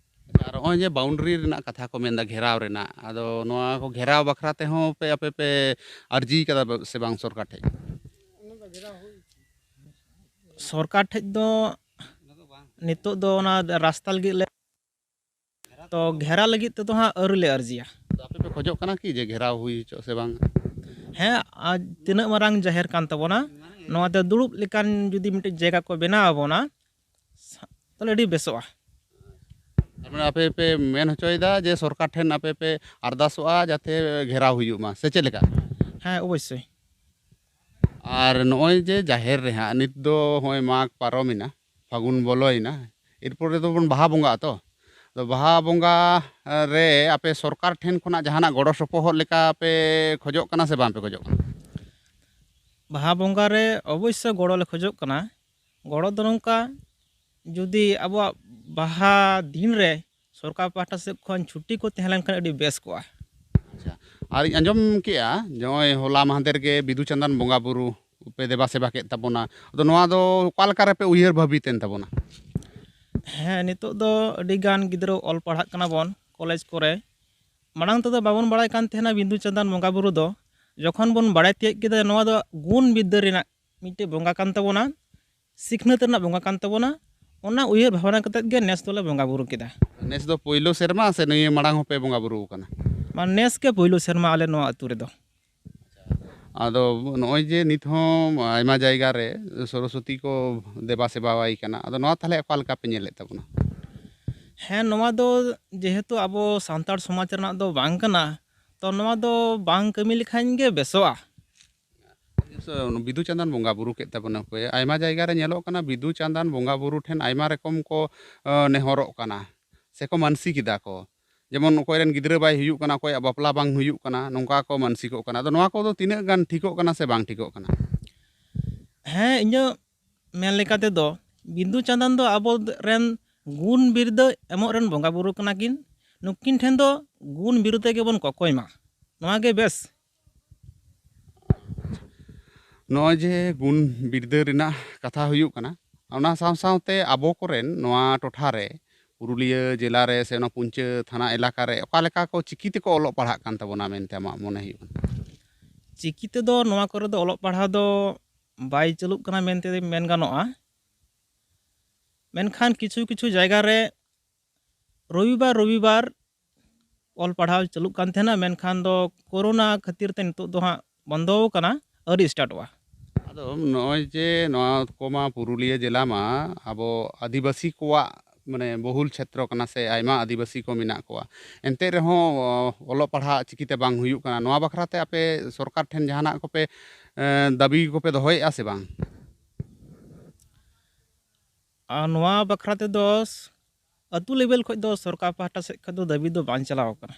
ᱟᱨ ᱱᱚᱜᱼᱚᱭ ᱡᱮ ᱵᱟᱣᱩᱱᱰᱟᱨᱤ ᱨᱮᱱᱟᱜ ᱠᱟᱛᱷᱟ ᱠᱚ ᱢᱮᱱᱫᱟ, ᱜᱷᱮᱨᱟᱣ ᱨᱮᱱᱟᱜ, ᱟᱫᱚ ᱱᱚᱣᱟ ᱠᱚ ᱜᱷᱮᱨᱟᱣ ᱵᱟᱠᱷᱨᱟ ᱛᱮᱦᱚᱸ ᱯᱮ ᱟᱯᱮ ᱯᱮ ᱟᱨᱡᱤ ᱠᱟᱫᱟ ᱥᱮ ᱵᱟᱝ ᱥᱚᱨᱠᱟᱨ ᱴᱷᱮᱡ? ᱥᱚᱨᱠᱟᱨ ᱴᱷᱮᱡ ᱫᱚ ᱱᱤᱛᱚᱜ ᱫᱚ ᱚᱱᱟ ᱨᱟᱥᱛᱟ ᱞᱟᱹᱜᱤᱫ ᱞᱮ, ᱛᱚ ᱜᱷᱮᱨᱟ ᱞᱟᱹᱜᱤᱫ ᱛᱮᱫᱚ ᱦᱟᱸᱜ ᱟᱹᱣᱨᱤ ᱞᱮ ᱟᱨᱡᱤᱭᱟ᱾ ᱟᱫᱚ ᱟᱯᱮ ᱯᱮ ᱠᱷᱚᱡᱚᱜ ᱠᱟᱱᱟ ᱠᱤ ᱡᱮ ᱜᱷᱮᱨᱟᱣ ᱦᱩᱭ ᱦᱚᱪᱚᱜ ᱥᱮ ᱵᱟᱝ? ᱦᱮᱸ, ᱟᱨ ᱛᱤᱱᱟᱹᱜ ᱢᱟᱨᱟᱝ ᱡᱟᱦᱮᱨ ᱠᱟᱱ ᱛᱟᱵᱚᱱᱟ, ᱱᱚᱣᱟ ᱛᱮ ᱫᱩᱲᱩᱵ ᱞᱮᱠᱟᱱ ᱡᱩᱫᱤ ᱢᱤᱫᱴᱤᱡ ᱡᱟᱭᱜᱟ ᱠᱚ ᱵᱮᱱᱟᱣ ᱟᱵᱚᱱᱟ, ᱛᱟᱦᱞᱮ ᱟᱹᱰᱤ ᱵᱮᱥᱚᱜᱼᱟ᱾ ᱛᱟᱨ ᱢᱟᱱᱮ ᱟᱯᱮ ᱯᱮ ᱢᱮᱱ ᱦᱚᱪᱚᱭᱮᱫᱟ ᱡᱮ ᱥᱚᱨᱠᱟᱨ ᱴᱷᱮᱱ ᱟᱯᱮ ᱯᱮ ᱟᱨᱫᱟᱥᱚᱜᱼᱟ ᱡᱟᱛᱮ ᱜᱷᱮᱨᱟᱣ ᱦᱩᱭᱩᱜ ᱢᱟ, ᱥᱮ ᱪᱮᱫ ᱞᱮᱠᱟ? ᱦᱮᱸ, ᱚᱵᱚᱥᱥᱳᱭ᱾ ᱟᱨ ᱱᱚᱜᱼᱚᱭ ᱡᱮ ᱡᱟᱦᱮᱨ ᱨᱮ ᱦᱟᱸᱜ ᱱᱤᱛ ᱫᱚ ᱱᱚᱜᱼᱚᱭ ᱢᱟᱜᱽ ᱯᱟᱨᱚᱢᱮᱱᱟ, ᱯᱷᱟᱹᱜᱩᱱ ᱵᱚᱞᱚᱭᱮᱱᱟ, ᱮᱨᱯᱚᱨ ᱨᱮᱫᱚ ᱵᱚᱱ ᱵᱟᱦᱟ ᱵᱚᱸᱜᱟᱜᱼᱟ ᱛᱚ᱾ ᱟᱫᱚ ᱵᱟᱦᱟ ᱵᱚᱸᱜᱟ ᱨᱮ ᱟᱯᱮ ᱥᱚᱨᱠᱟᱨ ᱴᱷᱮᱱ ᱠᱷᱚᱱᱟᱜ ᱡᱟᱦᱟᱱᱟᱜ ᱜᱚᱲᱚ ᱥᱚᱯᱚᱦᱚᱫ ᱞᱮᱠᱟ ᱯᱮ ᱠᱷᱚᱡᱚᱜ ᱠᱟᱱᱟ ᱥᱮ ᱵᱟᱝ ᱯᱮ ᱠᱷᱚᱡᱚᱜ ᱠᱟᱱᱟ? ᱵᱟᱦᱟ ᱵᱚᱸᱜᱟ ᱨᱮ ᱚᱵᱚᱥᱥᱳᱭ ᱜᱚᱲᱚ ᱞᱮ ᱠᱷᱚᱡᱚᱜ ᱠᱟᱱᱟ᱾ ᱜᱚᱲᱚ ᱫᱚ ᱱᱚᱝᱠᱟ, ᱡᱩᱫᱤ ᱟᱵᱚᱣᱟᱜ ᱵᱟᱦᱟ ᱫᱤᱱ ᱨᱮ ᱥᱚᱨᱠᱟᱨ ᱯᱟᱦᱴᱟ ᱥᱮᱫ ᱠᱷᱚᱱ ᱪᱷᱩᱴᱤ ᱠᱚ ᱛᱟᱦᱮᱸ ᱞᱮᱱᱠᱷᱟᱱ ᱟᱹᱰᱤ ᱵᱮᱥ ᱠᱚᱜᱼᱟ᱾ ᱟᱪᱪᱷᱟ, ᱟᱨᱤᱧ ᱟᱸᱡᱚᱢ ᱠᱮᱜᱼᱟ ᱡᱮ ᱱᱚᱜᱼᱚᱭ ᱦᱚᱞᱟ ᱢᱟᱦᱫᱮᱨ ᱜᱮ ᱵᱤᱫᱩ ᱪᱟᱸᱫᱟᱱ ᱵᱚᱸᱜᱟ ᱵᱩᱨᱩ ᱯᱮ ᱫᱮᱵᱟ ᱥᱮᱵᱟ ᱠᱮᱫ ᱛᱟᱵᱚᱱᱟ, ᱟᱫᱚ ᱱᱚᱣᱟ ᱫᱚ ᱚᱠᱟ ᱞᱮᱠᱟ ᱨᱮᱯᱮ ᱩᱭᱦᱟᱹᱨ ᱵᱷᱟᱹᱵᱤᱛ ᱮᱱ ᱛᱟᱵᱚᱱᱟ? ᱦᱮᱸ, ᱱᱤᱛᱚᱜ ᱫᱚ ᱟᱹᱰᱤ ᱜᱟᱱ ᱜᱤᱫᱽᱨᱟᱹ ᱚᱞ ᱯᱟᱲᱦᱟᱜ ᱠᱟᱱᱟ ᱵᱚᱱ ᱠᱚᱞᱮᱡᱽ ᱠᱚᱨᱮ᱾ ᱢᱟᱲᱟᱝ ᱛᱮᱫᱚ ᱵᱟᱵᱚᱱ ᱵᱟᱲᱟᱭ ᱠᱟᱱ ᱛᱟᱦᱮᱱᱟ ᱵᱤᱫᱩ ᱪᱟᱸᱫᱟᱱ ᱵᱚᱸᱜᱟ ᱵᱩᱨᱩ ᱫᱚ᱾ ᱡᱚᱠᱷᱚᱱ ᱵᱚᱱ ᱵᱟᱲᱟᱭ ᱛᱤᱭᱳᱜ ᱠᱮᱫᱟ ᱱᱚᱣᱟ ᱫᱚ ᱜᱩᱱ ᱵᱤᱫᱽᱫᱟᱹ ᱨᱮᱱᱟᱜ ᱢᱤᱫᱴᱮᱡ ᱵᱚᱸᱜᱟ ᱠᱟᱱ ᱛᱟᱵᱚᱱᱟ, ᱥᱤᱠᱷᱱᱟᱹᱛ ᱨᱮᱱᱟᱜ ᱵᱚᱸᱜᱟ ᱠᱟᱱ ᱛᱟᱵᱚᱱᱟ, ᱚᱱᱟ ᱩᱭᱦᱟᱹᱨ ᱵᱷᱟᱵᱽᱱᱟ ᱠᱟᱛᱮᱫ ᱜᱮ ᱱᱮᱥ ᱫᱚᱞᱮ ᱵᱚᱸᱜᱟ ᱵᱩᱨᱩ ᱠᱮᱫᱟ᱾ ᱱᱮᱥ ᱫᱚ ᱯᱳᱭᱞᱳ ᱥᱮᱨᱢᱟ ᱥᱮ ᱱᱤᱭᱟᱹ ᱢᱟᱲᱟᱝ ᱦᱚᱸᱯᱮ ᱵᱚᱸᱜᱟ ᱵᱩᱨᱩ ᱟᱠᱟᱱᱟ? ᱢᱟᱱᱮ ᱱᱮᱥ ᱜᱮ ᱯᱳᱭᱞᱳ ᱥᱮᱨᱢᱟ ᱟᱞᱮ ᱱᱚᱣᱟ ᱟᱹᱛᱩ ᱨᱮᱫᱚ᱾ ᱟᱫᱚ ᱱᱚᱜᱼᱚᱭ ᱡᱮ ᱱᱤᱛ ᱦᱚᱸ ᱟᱭᱢᱟ ᱡᱟᱭᱜᱟ ᱨᱮ ᱥᱚᱨᱚᱥᱚᱛᱤ ᱠᱚ ᱫᱮᱵᱟ ᱥᱮᱵᱟᱣᱟᱭ ᱠᱟᱱᱟ, ᱟᱫᱚ ᱱᱚᱣᱟ ᱛᱟᱦᱚᱞᱮ ᱚᱠᱟ ᱞᱮᱠᱟ ᱯᱮ ᱧᱮᱞᱮᱫ ᱛᱟᱵᱚᱱᱟ? ᱦᱮᱸ, ᱱᱚᱣᱟ ᱫᱚ ᱡᱮᱦᱮᱛᱩ ᱟᱵᱚ ᱥᱟᱱᱛᱟᱲ ᱥᱚᱢᱟᱡᱽ ᱨᱮᱱᱟᱜ ᱫᱚ ᱵᱟᱝ ᱠᱟᱱᱟ, ᱛᱚ ᱱᱚᱣᱟ ᱫᱚ ᱵᱟᱝ ᱠᱟᱹᱢᱤ ᱞᱮᱠᱷᱟᱱ ᱜᱮ ᱵᱮᱥᱚᱜᱼᱟ᱾ ᱵᱤᱫᱩ ᱪᱟᱸᱫᱟᱱ ᱵᱚᱸᱜᱟ ᱵᱩᱨᱩ ᱠᱮᱫ ᱛᱟᱵᱚᱱᱟ ᱯᱮ, ᱟᱭᱢᱟ ᱡᱟᱭᱜᱟ ᱨᱮ ᱧᱮᱞᱚᱜ ᱠᱟᱱᱟ ᱵᱤᱫᱩ ᱪᱟᱸᱫᱟᱱ ᱵᱚᱸᱜᱟ ᱵᱩᱨᱩ ᱴᱷᱮᱱ ᱟᱭᱢᱟ ᱨᱚᱠᱚᱢ ᱠᱚ ᱱᱮᱦᱚᱨᱚᱜ ᱠᱟᱱᱟ ᱥᱮᱠᱚ ᱢᱟᱱᱥᱤᱠ ᱮᱫᱟ ᱠᱚ, ᱡᱮᱢᱚᱱ ᱚᱠᱚᱭ ᱨᱮᱱ ᱜᱤᱫᱽᱨᱟᱹ ᱵᱟᱭ ᱦᱩᱭᱩᱜ ᱠᱟᱱᱟ, ᱚᱠᱚᱭᱟᱜ ᱵᱟᱯᱞᱟ ᱵᱟᱝ ᱦᱩᱭᱩᱜ ᱠᱟᱱᱟ, ᱱᱚᱝᱠᱟ ᱠᱚ ᱢᱟᱱᱥᱤᱠᱚᱜ ᱠᱟᱱᱟ᱾ ᱟᱫᱚ ᱱᱚᱣᱟ ᱠᱚᱫᱚ ᱛᱤᱱᱟᱹᱜ ᱜᱟᱱ ᱴᱷᱤᱠᱚᱜ ᱠᱟᱱᱟ ᱥᱮ ᱵᱟᱝ ᱴᱷᱤᱠᱚᱜ ᱠᱟᱱᱟ? ᱦᱮᱸ, ᱤᱧᱟᱹᱜ ᱢᱮᱱ ᱞᱮᱠᱟ ᱛᱮᱫᱚ ᱵᱤᱸᱫᱩ ᱪᱟᱸᱫᱟᱱ ᱫᱚ ᱟᱵᱚ ᱨᱮᱱ ᱜᱩᱱ ᱵᱤᱨᱫᱟᱹ ᱮᱢᱚᱜ ᱨᱮᱱ ᱵᱚᱸᱜᱟ ᱵᱩᱨᱩ ᱠᱟᱱᱟ ᱠᱤᱱ᱾ ᱱᱩᱠᱤᱱ ᱴᱷᱮᱱ ᱫᱚ ᱜᱩᱱ ᱵᱤᱨᱫᱟᱹ ᱜᱮᱵᱚᱱ ᱠᱚᱠᱚᱭ ᱢᱟ, ᱱᱚᱣᱟ ᱜᱮ ᱵᱮᱥ᱾ ᱱᱚᱜᱼᱚᱭ ᱡᱮ ᱜᱩᱱ ᱵᱤᱨᱫᱟᱹ ᱨᱮᱱᱟᱜ ᱠᱟᱛᱷᱟ ᱦᱩᱭᱩᱜ ᱠᱟᱱᱟ, ᱚᱱᱟ ᱥᱟᱶ ᱥᱟᱶᱛᱮ ᱟᱵᱚ ᱠᱚᱨᱮᱱ ᱱᱚᱣᱟ ᱴᱚᱴᱷᱟ ᱨᱮ, ᱯᱩᱨᱩᱞᱤᱭᱟᱹ ᱡᱮᱞᱟ ᱨᱮ ᱥᱮ ᱚᱱᱟ ᱯᱩᱧᱪᱟᱹ ᱛᱷᱟᱱᱟ ᱮᱞᱟᱠᱟ ᱨᱮ ᱚᱠᱟ ᱞᱮᱠᱟ ᱠᱚ ᱪᱤᱠᱤ ᱛᱮᱠᱚ ᱚᱞᱚᱜ ᱯᱟᱲᱦᱟᱜ ᱠᱟᱱ ᱛᱟᱵᱚᱱᱟ ᱢᱮᱱᱛᱮ ᱟᱢᱟᱜ ᱢᱚᱱᱮ ᱦᱩᱭᱩᱜ ᱠᱟᱱᱟ? ᱪᱤᱠᱤ ᱛᱮᱫᱚ ᱱᱚᱣᱟ ᱠᱚᱨᱮ ᱫᱚ ᱚᱞᱚᱜ ᱯᱟᱲᱦᱟᱣ ᱫᱚ ᱵᱟᱭ ᱪᱟᱹᱞᱩᱜ ᱠᱟᱱᱟ ᱢᱮᱱᱛᱮ ᱢᱮᱱ ᱜᱟᱱᱚᱜᱼᱟ᱾ ᱢᱮᱱᱠᱷᱟᱱ ᱠᱤᱪᱷᱩ ᱠᱤᱪᱷᱩ ᱡᱟᱭᱜᱟ ᱨᱮ ᱨᱚᱵᱤᱵᱟᱨ ᱨᱚᱵᱤᱵᱟᱨ ᱚᱞ ᱯᱟᱲᱦᱟᱣ ᱪᱟᱹᱞᱩᱜ ᱠᱟᱱ ᱛᱟᱦᱮᱱᱟ, ᱢᱮᱱᱠᱷᱟᱱ ᱫᱚ ᱠᱳᱨᱳᱱᱟ ᱠᱷᱟᱹᱛᱤᱨ ᱛᱮ ᱱᱤᱛᱚᱜ ᱫᱚ ᱦᱟᱸᱜ ᱵᱚᱱᱫᱚ ᱟᱠᱟᱱᱟ, ᱟᱹᱣᱨᱤ ᱥᱴᱟᱨᱴᱚᱜᱼᱟ᱾ ᱟᱫᱚ ᱱᱚᱜᱼᱚᱭ ᱡᱮ ᱱᱚᱣᱟ ᱠᱚᱢᱟ ᱯᱩᱨᱩᱞᱤᱭᱟᱹ ᱡᱮᱞᱟ ᱢᱟ ᱟᱵᱚ ᱟᱹᱫᱤᱵᱟᱹᱥᱤ ᱠᱚᱣᱟᱜ ᱢᱟᱱᱮ ᱵᱚᱦᱩᱞ ᱪᱷᱮᱛᱨᱚ ᱠᱟᱱᱟ ᱥᱮ ᱟᱭᱢᱟ ᱟᱹᱫᱤᱵᱟᱹᱥᱤ ᱠᱚ ᱢᱮᱱᱟᱜ ᱠᱚᱣᱟ, ᱮᱱᱛᱮ ᱨᱮᱦᱚᱸ ᱚᱞᱚᱜ ᱯᱟᱲᱦᱟᱜ ᱪᱤᱠᱤᱛᱮ ᱵᱟᱝ ᱦᱩᱭᱩᱜ ᱠᱟᱱᱟ᱾ ᱱᱚᱣᱟ ᱵᱟᱠᱷᱨᱟ ᱛᱮ ᱟᱯᱮ ᱥᱚᱨᱠᱟᱨ ᱴᱷᱮᱱ ᱡᱟᱦᱟᱱᱟᱜ ᱠᱚᱯᱮ ᱮᱸ, ᱫᱟᱹᱵᱤ ᱠᱚᱯᱮ ᱫᱚᱦᱚᱭᱮᱫᱼᱟ ᱥᱮ ᱵᱟᱝ? ᱟᱨ ᱱᱚᱣᱟ ᱵᱟᱠᱷᱨᱟ ᱛᱮᱫᱚ ᱟᱹᱛᱩ ᱞᱮᱵᱮᱞ ᱠᱷᱚᱱ ᱫᱚ ᱥᱚᱨᱠᱟᱨ ᱯᱟᱦᱴᱟ ᱥᱮᱫ ᱠᱷᱚᱱ ᱫᱚ ᱫᱟᱹᱵᱤ ᱫᱚ ᱵᱟᱝ ᱪᱟᱞᱟᱣ ᱟᱠᱟᱱᱟ᱾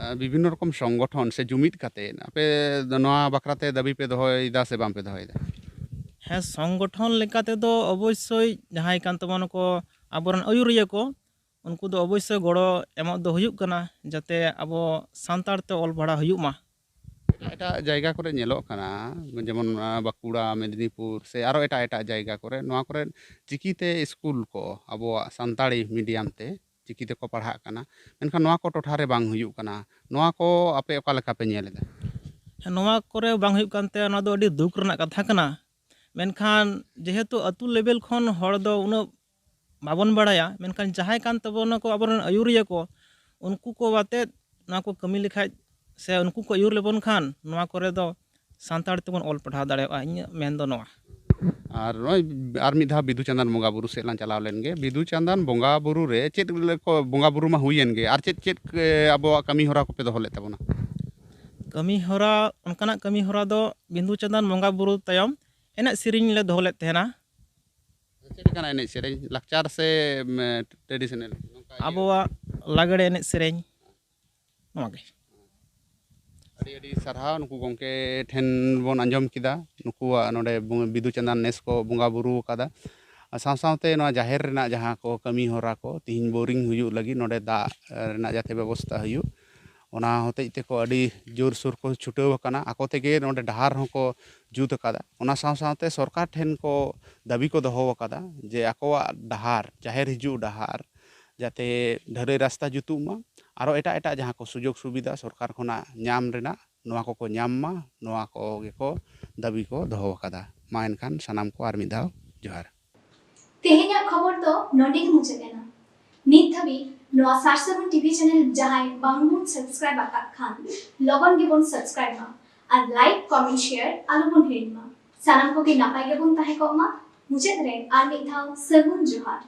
ᱟᱨ ᱵᱤᱵᱷᱤᱱᱱᱚ ᱨᱚᱠᱚᱢ ᱥᱚᱝᱜᱚᱴᱷᱚᱱ ᱥᱮ ᱡᱩᱢᱤᱫ ᱠᱟᱛᱮ ᱟᱯᱮ ᱱᱚᱣᱟ ᱵᱟᱠᱷᱨᱟ ᱛᱮ ᱫᱟᱹᱵᱤ ᱯᱮ ᱫᱚᱦᱚᱭᱮᱫᱟ ᱥᱮ ᱵᱟᱝ ᱯᱮ ᱫᱚᱦᱚᱭᱮᱫᱟ? ᱦᱮᱸ, ᱥᱚᱝᱜᱚᱴᱷᱚᱱ ᱞᱮᱠᱟ ᱛᱮᱫᱚ ᱚᱵᱚᱥᱥᱳᱭ ᱡᱟᱦᱟᱸᱭ ᱠᱟᱱ ᱛᱟᱵᱚᱱᱟ ᱠᱚ ᱟᱵᱚᱨᱮᱱ ᱟᱹᱭᱩᱨᱤᱭᱟᱹ ᱠᱚ, ᱩᱱᱠᱩ ᱫᱚ ᱚᱵᱚᱥᱥᱳᱭ ᱜᱚᱲᱚ ᱮᱢᱚᱜ ᱫᱚ ᱦᱩᱭᱩᱜ ᱠᱟᱱᱟ, ᱡᱟᱛᱮ ᱟᱵᱚ ᱥᱟᱱᱛᱟᱲ ᱛᱮ ᱚᱞ ᱯᱟᱲᱦᱟᱣ ᱦᱩᱭᱩᱜ ᱢᱟ᱾ ᱮᱴᱟᱜ ᱮᱴᱟᱜ ᱡᱟᱭᱜᱟ ᱠᱚᱨᱮ ᱧᱮᱞᱚᱜ ᱠᱟᱱᱟ, ᱡᱮᱢᱚᱱ, ᱟᱸ, ᱵᱟᱸᱠᱩᱲᱟ, ᱢᱮᱫᱽᱱᱤᱯᱩᱨ ᱥᱮ ᱟᱨᱚ ᱮᱴᱟᱜ ᱮᱴᱟᱜ ᱡᱟᱭᱜᱟ ᱠᱚᱨᱮ, ᱱᱚᱣᱟ ᱠᱚᱨᱮ ᱪᱤᱠᱤᱛᱮ ᱥᱠᱩᱞ ᱠᱚ ᱟᱵᱚᱣᱟᱜ ᱥᱟᱱᱛᱟᱲᱤ ᱢᱤᱰᱤᱭᱟᱢ ᱛᱮ ᱪᱤᱠᱤ ᱛᱮᱠᱚ ᱯᱟᱲᱦᱟᱜ ᱠᱟᱱᱟ, ᱢᱮᱱᱠᱷᱟᱱ ᱱᱚᱣᱟ ᱠᱚ ᱴᱚᱴᱷᱟ ᱨᱮ ᱵᱟᱝ ᱦᱩᱭᱩᱜ ᱠᱟᱱᱟ᱾ ᱱᱚᱣᱟ ᱠᱚ ᱟᱯᱮ ᱚᱠᱟ ᱞᱮᱠᱟ ᱯᱮ ᱧᱮᱞ ᱮᱫᱟ? ᱱᱚᱣᱟ ᱠᱚᱨᱮ ᱵᱟᱝ ᱦᱩᱭᱩᱜ ᱠᱟᱱᱛᱮ ᱱᱚᱣᱟ ᱫᱚ ᱟᱹᱰᱤ ᱫᱩᱠ ᱨᱮᱱᱟᱜ ᱠᱟᱛᱷᱟ ᱠᱟᱱᱟ᱾ ᱢᱮᱱᱠᱷᱟᱱ ᱡᱮᱦᱮᱛᱩ ᱟᱹᱛᱩ ᱞᱮᱵᱮᱞ ᱠᱷᱚᱱ ᱦᱚᱲ ᱫᱚ ᱩᱱᱟᱹᱜ ᱵᱟᱵᱚᱱ ᱵᱟᱲᱟᱭᱟ, ᱢᱮᱱᱠᱷᱟᱱ ᱡᱟᱦᱟᱸᱭ ᱠᱟᱱ ᱛᱟᱵᱚᱱᱟ ᱠᱚ ᱟᱵᱚᱨᱮᱱ ᱟᱹᱭᱩᱨᱤᱭᱟᱹ ᱠᱚ, ᱩᱱᱠᱩ ᱠᱚ ᱟᱛᱮᱫ ᱱᱚᱣᱟ ᱠᱚ ᱠᱟᱹᱢᱤ ᱞᱮᱠᱷᱟᱡ ᱥᱮ ᱩᱱᱠᱩ ᱠᱚ ᱟᱹᱭᱩᱨ ᱞᱮᱵᱚᱱ ᱠᱷᱟᱱ ᱱᱚᱣᱟ ᱠᱚᱨᱮ ᱫᱚ ᱥᱟᱱᱛᱟᱲ ᱛᱮᱵᱚᱱ ᱚᱞ ᱯᱟᱲᱦᱟᱣ ᱫᱟᱲᱮᱭᱟᱜᱼᱟ, ᱤᱧᱟᱹᱜ ᱢᱮᱱ ᱫᱚ ᱱᱚᱣᱟ᱾ ᱟᱨ ᱱᱚᱜᱼᱚᱭ ᱟᱨ ᱢᱤᱫ ᱫᱷᱟᱣ ᱵᱤᱫᱩ ᱪᱟᱸᱫᱟᱱ ᱵᱚᱸᱜᱟ ᱵᱩᱨᱩ ᱥᱮᱫ ᱞᱟᱝ ᱪᱟᱞᱟᱣ ᱞᱮᱱ ᱜᱮ᱾ ᱵᱤᱫᱩ ᱪᱟᱸᱫᱟᱱ ᱵᱚᱸᱜᱟ ᱵᱩᱨᱩ ᱨᱮ ᱪᱮᱫ ᱠᱚ ᱵᱚᱸᱜᱟ ᱵᱩᱨᱩ ᱢᱟ ᱦᱩᱭᱮᱱ ᱜᱮ, ᱟᱨ ᱪᱮᱫ ᱪᱮᱫ, ᱮ, ᱟᱵᱚᱣᱟᱜ ᱠᱟᱹᱢᱤ ᱦᱚᱨᱟ ᱠᱚᱯᱮ ᱫᱚᱦᱚ ᱞᱮᱫ ᱛᱟᱵᱚᱱᱟ? ᱠᱟᱹᱢᱤ ᱦᱚᱨᱟ, ᱚᱱᱠᱟᱱᱟᱜ ᱠᱟᱹᱢᱤ ᱦᱚᱨᱟ ᱫᱚ ᱵᱤᱫᱩ ᱪᱟᱸᱫᱟᱱ ᱵᱚᱸᱜᱟ ᱵᱩᱨᱩ ᱛᱟᱭᱚᱢ ᱮᱱᱮᱡ ᱥᱮᱨᱮᱧ ᱞᱮ ᱫᱚᱦᱚ ᱞᱮᱫ ᱛᱟᱦᱮᱱᱟ᱾ ᱪᱮᱫ ᱞᱮᱠᱟᱱᱟᱜ ᱮᱱᱮᱡ ᱥᱮᱨᱮᱧ, ᱞᱟᱠᱪᱟᱨ ᱥᱮ, ᱮᱢ, traditional? ᱱᱚᱝᱠᱟ ᱤᱭᱟᱹ᱾ ᱟᱵᱚᱣᱟᱜ ᱞᱟᱜᱽᱲᱮ ᱮᱱᱮᱡ ᱥᱮᱨᱮᱧ, ᱱᱚᱣᱟ ᱜᱮ᱾ ᱟᱹᱰᱤ ᱟᱹᱰᱤ ᱥᱟᱨᱦᱟᱣ᱾ ᱱᱩᱠᱩ ᱜᱚᱢᱠᱮ ᱴᱷᱮᱱ ᱵᱚᱱ ᱟᱸᱡᱚᱢ ᱠᱮᱫᱟ, ᱱᱩᱠᱩᱣᱟᱜ ᱱᱚᱰᱮ ᱵᱚᱸ- ᱵᱤᱫᱩ ᱪᱟᱸᱫᱟᱱ ᱱᱮᱥ ᱠᱚ ᱵᱚᱸᱜᱟ ᱵᱩᱨᱩ ᱟᱠᱟᱫᱟ᱾ ᱟᱨ ᱥᱟᱶ ᱥᱟᱶᱛᱮ ᱱᱚᱣᱟ ᱡᱟᱦᱮᱨ ᱨᱮᱱᱟᱜ ᱡᱟᱦᱟᱸ ᱠᱚ ᱠᱟᱹᱢᱤ ᱦᱚᱨᱟ ᱠᱚ ᱛᱤᱦᱤᱧ ᱵᱳᱨᱤᱝ ᱦᱩᱭᱩᱜ ᱞᱟᱹᱜᱤᱫ, ᱱᱚᱰᱮ ᱫᱟᱜ ᱨᱮᱱᱟᱜ ᱡᱟᱛᱮ ᱵᱮᱵᱚᱥᱛᱷᱟ ᱦᱩᱭᱩᱜ, ᱚᱱᱟ ᱦᱚᱛᱮᱡ ᱛᱮᱠᱚ ᱟᱹᱰᱤ ᱡᱳᱨᱥᱳᱨ ᱠᱚ ᱪᱷᱩᱴᱟᱹᱣ ᱟᱠᱟᱱᱟ᱾ ᱟᱠᱚ ᱛᱮᱜᱮ ᱱᱚᱰᱮ ᱰᱟᱦᱟᱨ ᱦᱚᱸᱠᱚ ᱡᱩᱛ ᱟᱠᱟᱫᱟ᱾ ᱚᱱᱟ ᱥᱟᱶ ᱥᱟᱶᱛᱮ ᱥᱚᱨᱠᱟᱨ ᱴᱷᱮᱱ ᱠᱚ ᱫᱟᱹᱵᱤ ᱠᱚ ᱫᱚᱦᱚ ᱟᱠᱟᱫᱟ ᱡᱮ ᱟᱠᱚᱣᱟᱜ ᱰᱟᱦᱟᱨ, ᱡᱟᱦᱮᱨ ᱦᱤᱡᱩᱜ ᱰᱟᱦᱟᱨ ᱡᱟᱛᱮ ᱰᱷᱟᱹᱞᱟᱹᱭ ᱨᱟᱥᱛᱟ ᱡᱩᱛᱩᱜ ᱢᱟ, ᱟᱨᱚ ᱮᱴᱟᱜ ᱮᱴᱟᱜ ᱡᱟᱦᱟᱸ ᱠᱚ ᱥᱩᱡᱳᱜᱽ ᱥᱩᱵᱤᱫᱷᱟ ᱥᱚᱨᱠᱟᱨ ᱠᱷᱚᱱᱟᱜ ᱧᱟᱢ ᱨᱮᱱᱟᱜ, ᱱᱚᱣᱟ ᱠᱚᱠᱚ ᱧᱟᱢ ᱢᱟ, ᱱᱚᱣᱟ ᱠᱚᱜᱮ ᱠᱚ ᱫᱟᱹᱵᱤ ᱠᱚ ᱫᱚᱦᱚ ᱟᱠᱟᱫᱟ᱾ ᱢᱟ ᱮᱱᱠᱷᱟᱱ ᱥᱟᱱᱟᱢ ᱠᱚ ᱟᱨ ᱢᱤᱫ ᱫᱷᱟᱣ ᱡᱚᱦᱟᱨ᱾ ᱛᱮᱦᱮᱧᱟᱜ ᱠᱷᱚᱵᱚᱨ ᱫᱚ ᱱᱚᱰᱮ ᱜᱮ ᱢᱩᱪᱟᱹᱫ ᱮᱱᱟ᱾ ᱱᱤᱛ ᱫᱷᱟᱹᱵᱤᱡ ᱱᱚᱣᱟ ᱥᱟᱨᱥᱟᱹᱜᱩᱱ ᱴᱤᱵᱷᱤ ᱪᱮᱱᱮᱞ ᱡᱟᱦᱟᱸᱭ ᱵᱟᱝᱵᱚᱱ ᱥᱟᱵᱥᱠᱨᱟᱭᱤᱵ ᱟᱠᱟᱫ ᱠᱷᱟᱱ, ᱞᱚᱜᱚᱱ ᱜᱮᱵᱚᱱ ᱥᱟᱵᱥᱠᱨᱟᱭᱤᱵ ᱢᱟ ᱟᱨ ᱞᱟᱭᱤᱠ, ᱠᱚᱢᱮᱱᱴ, ᱥᱮᱭᱟᱨ ᱟᱞᱚᱵᱚᱱ ᱦᱤᱲᱤᱧ ᱢᱟ᱾ ᱥᱟᱱᱟᱢ ᱠᱚᱜᱮ ᱱᱟᱯᱟᱭ ᱜᱮᱵᱚᱱ ᱛᱟᱦᱮᱸ ᱠᱚᱜ ᱢᱟ᱾ ᱢᱩᱪᱟᱹᱫ ᱨᱮ ᱟᱨ ᱢᱤᱫ ᱫᱷᱟᱣ ᱥᱟᱹᱜᱩᱱ ᱡᱚᱦᱟᱨ᱾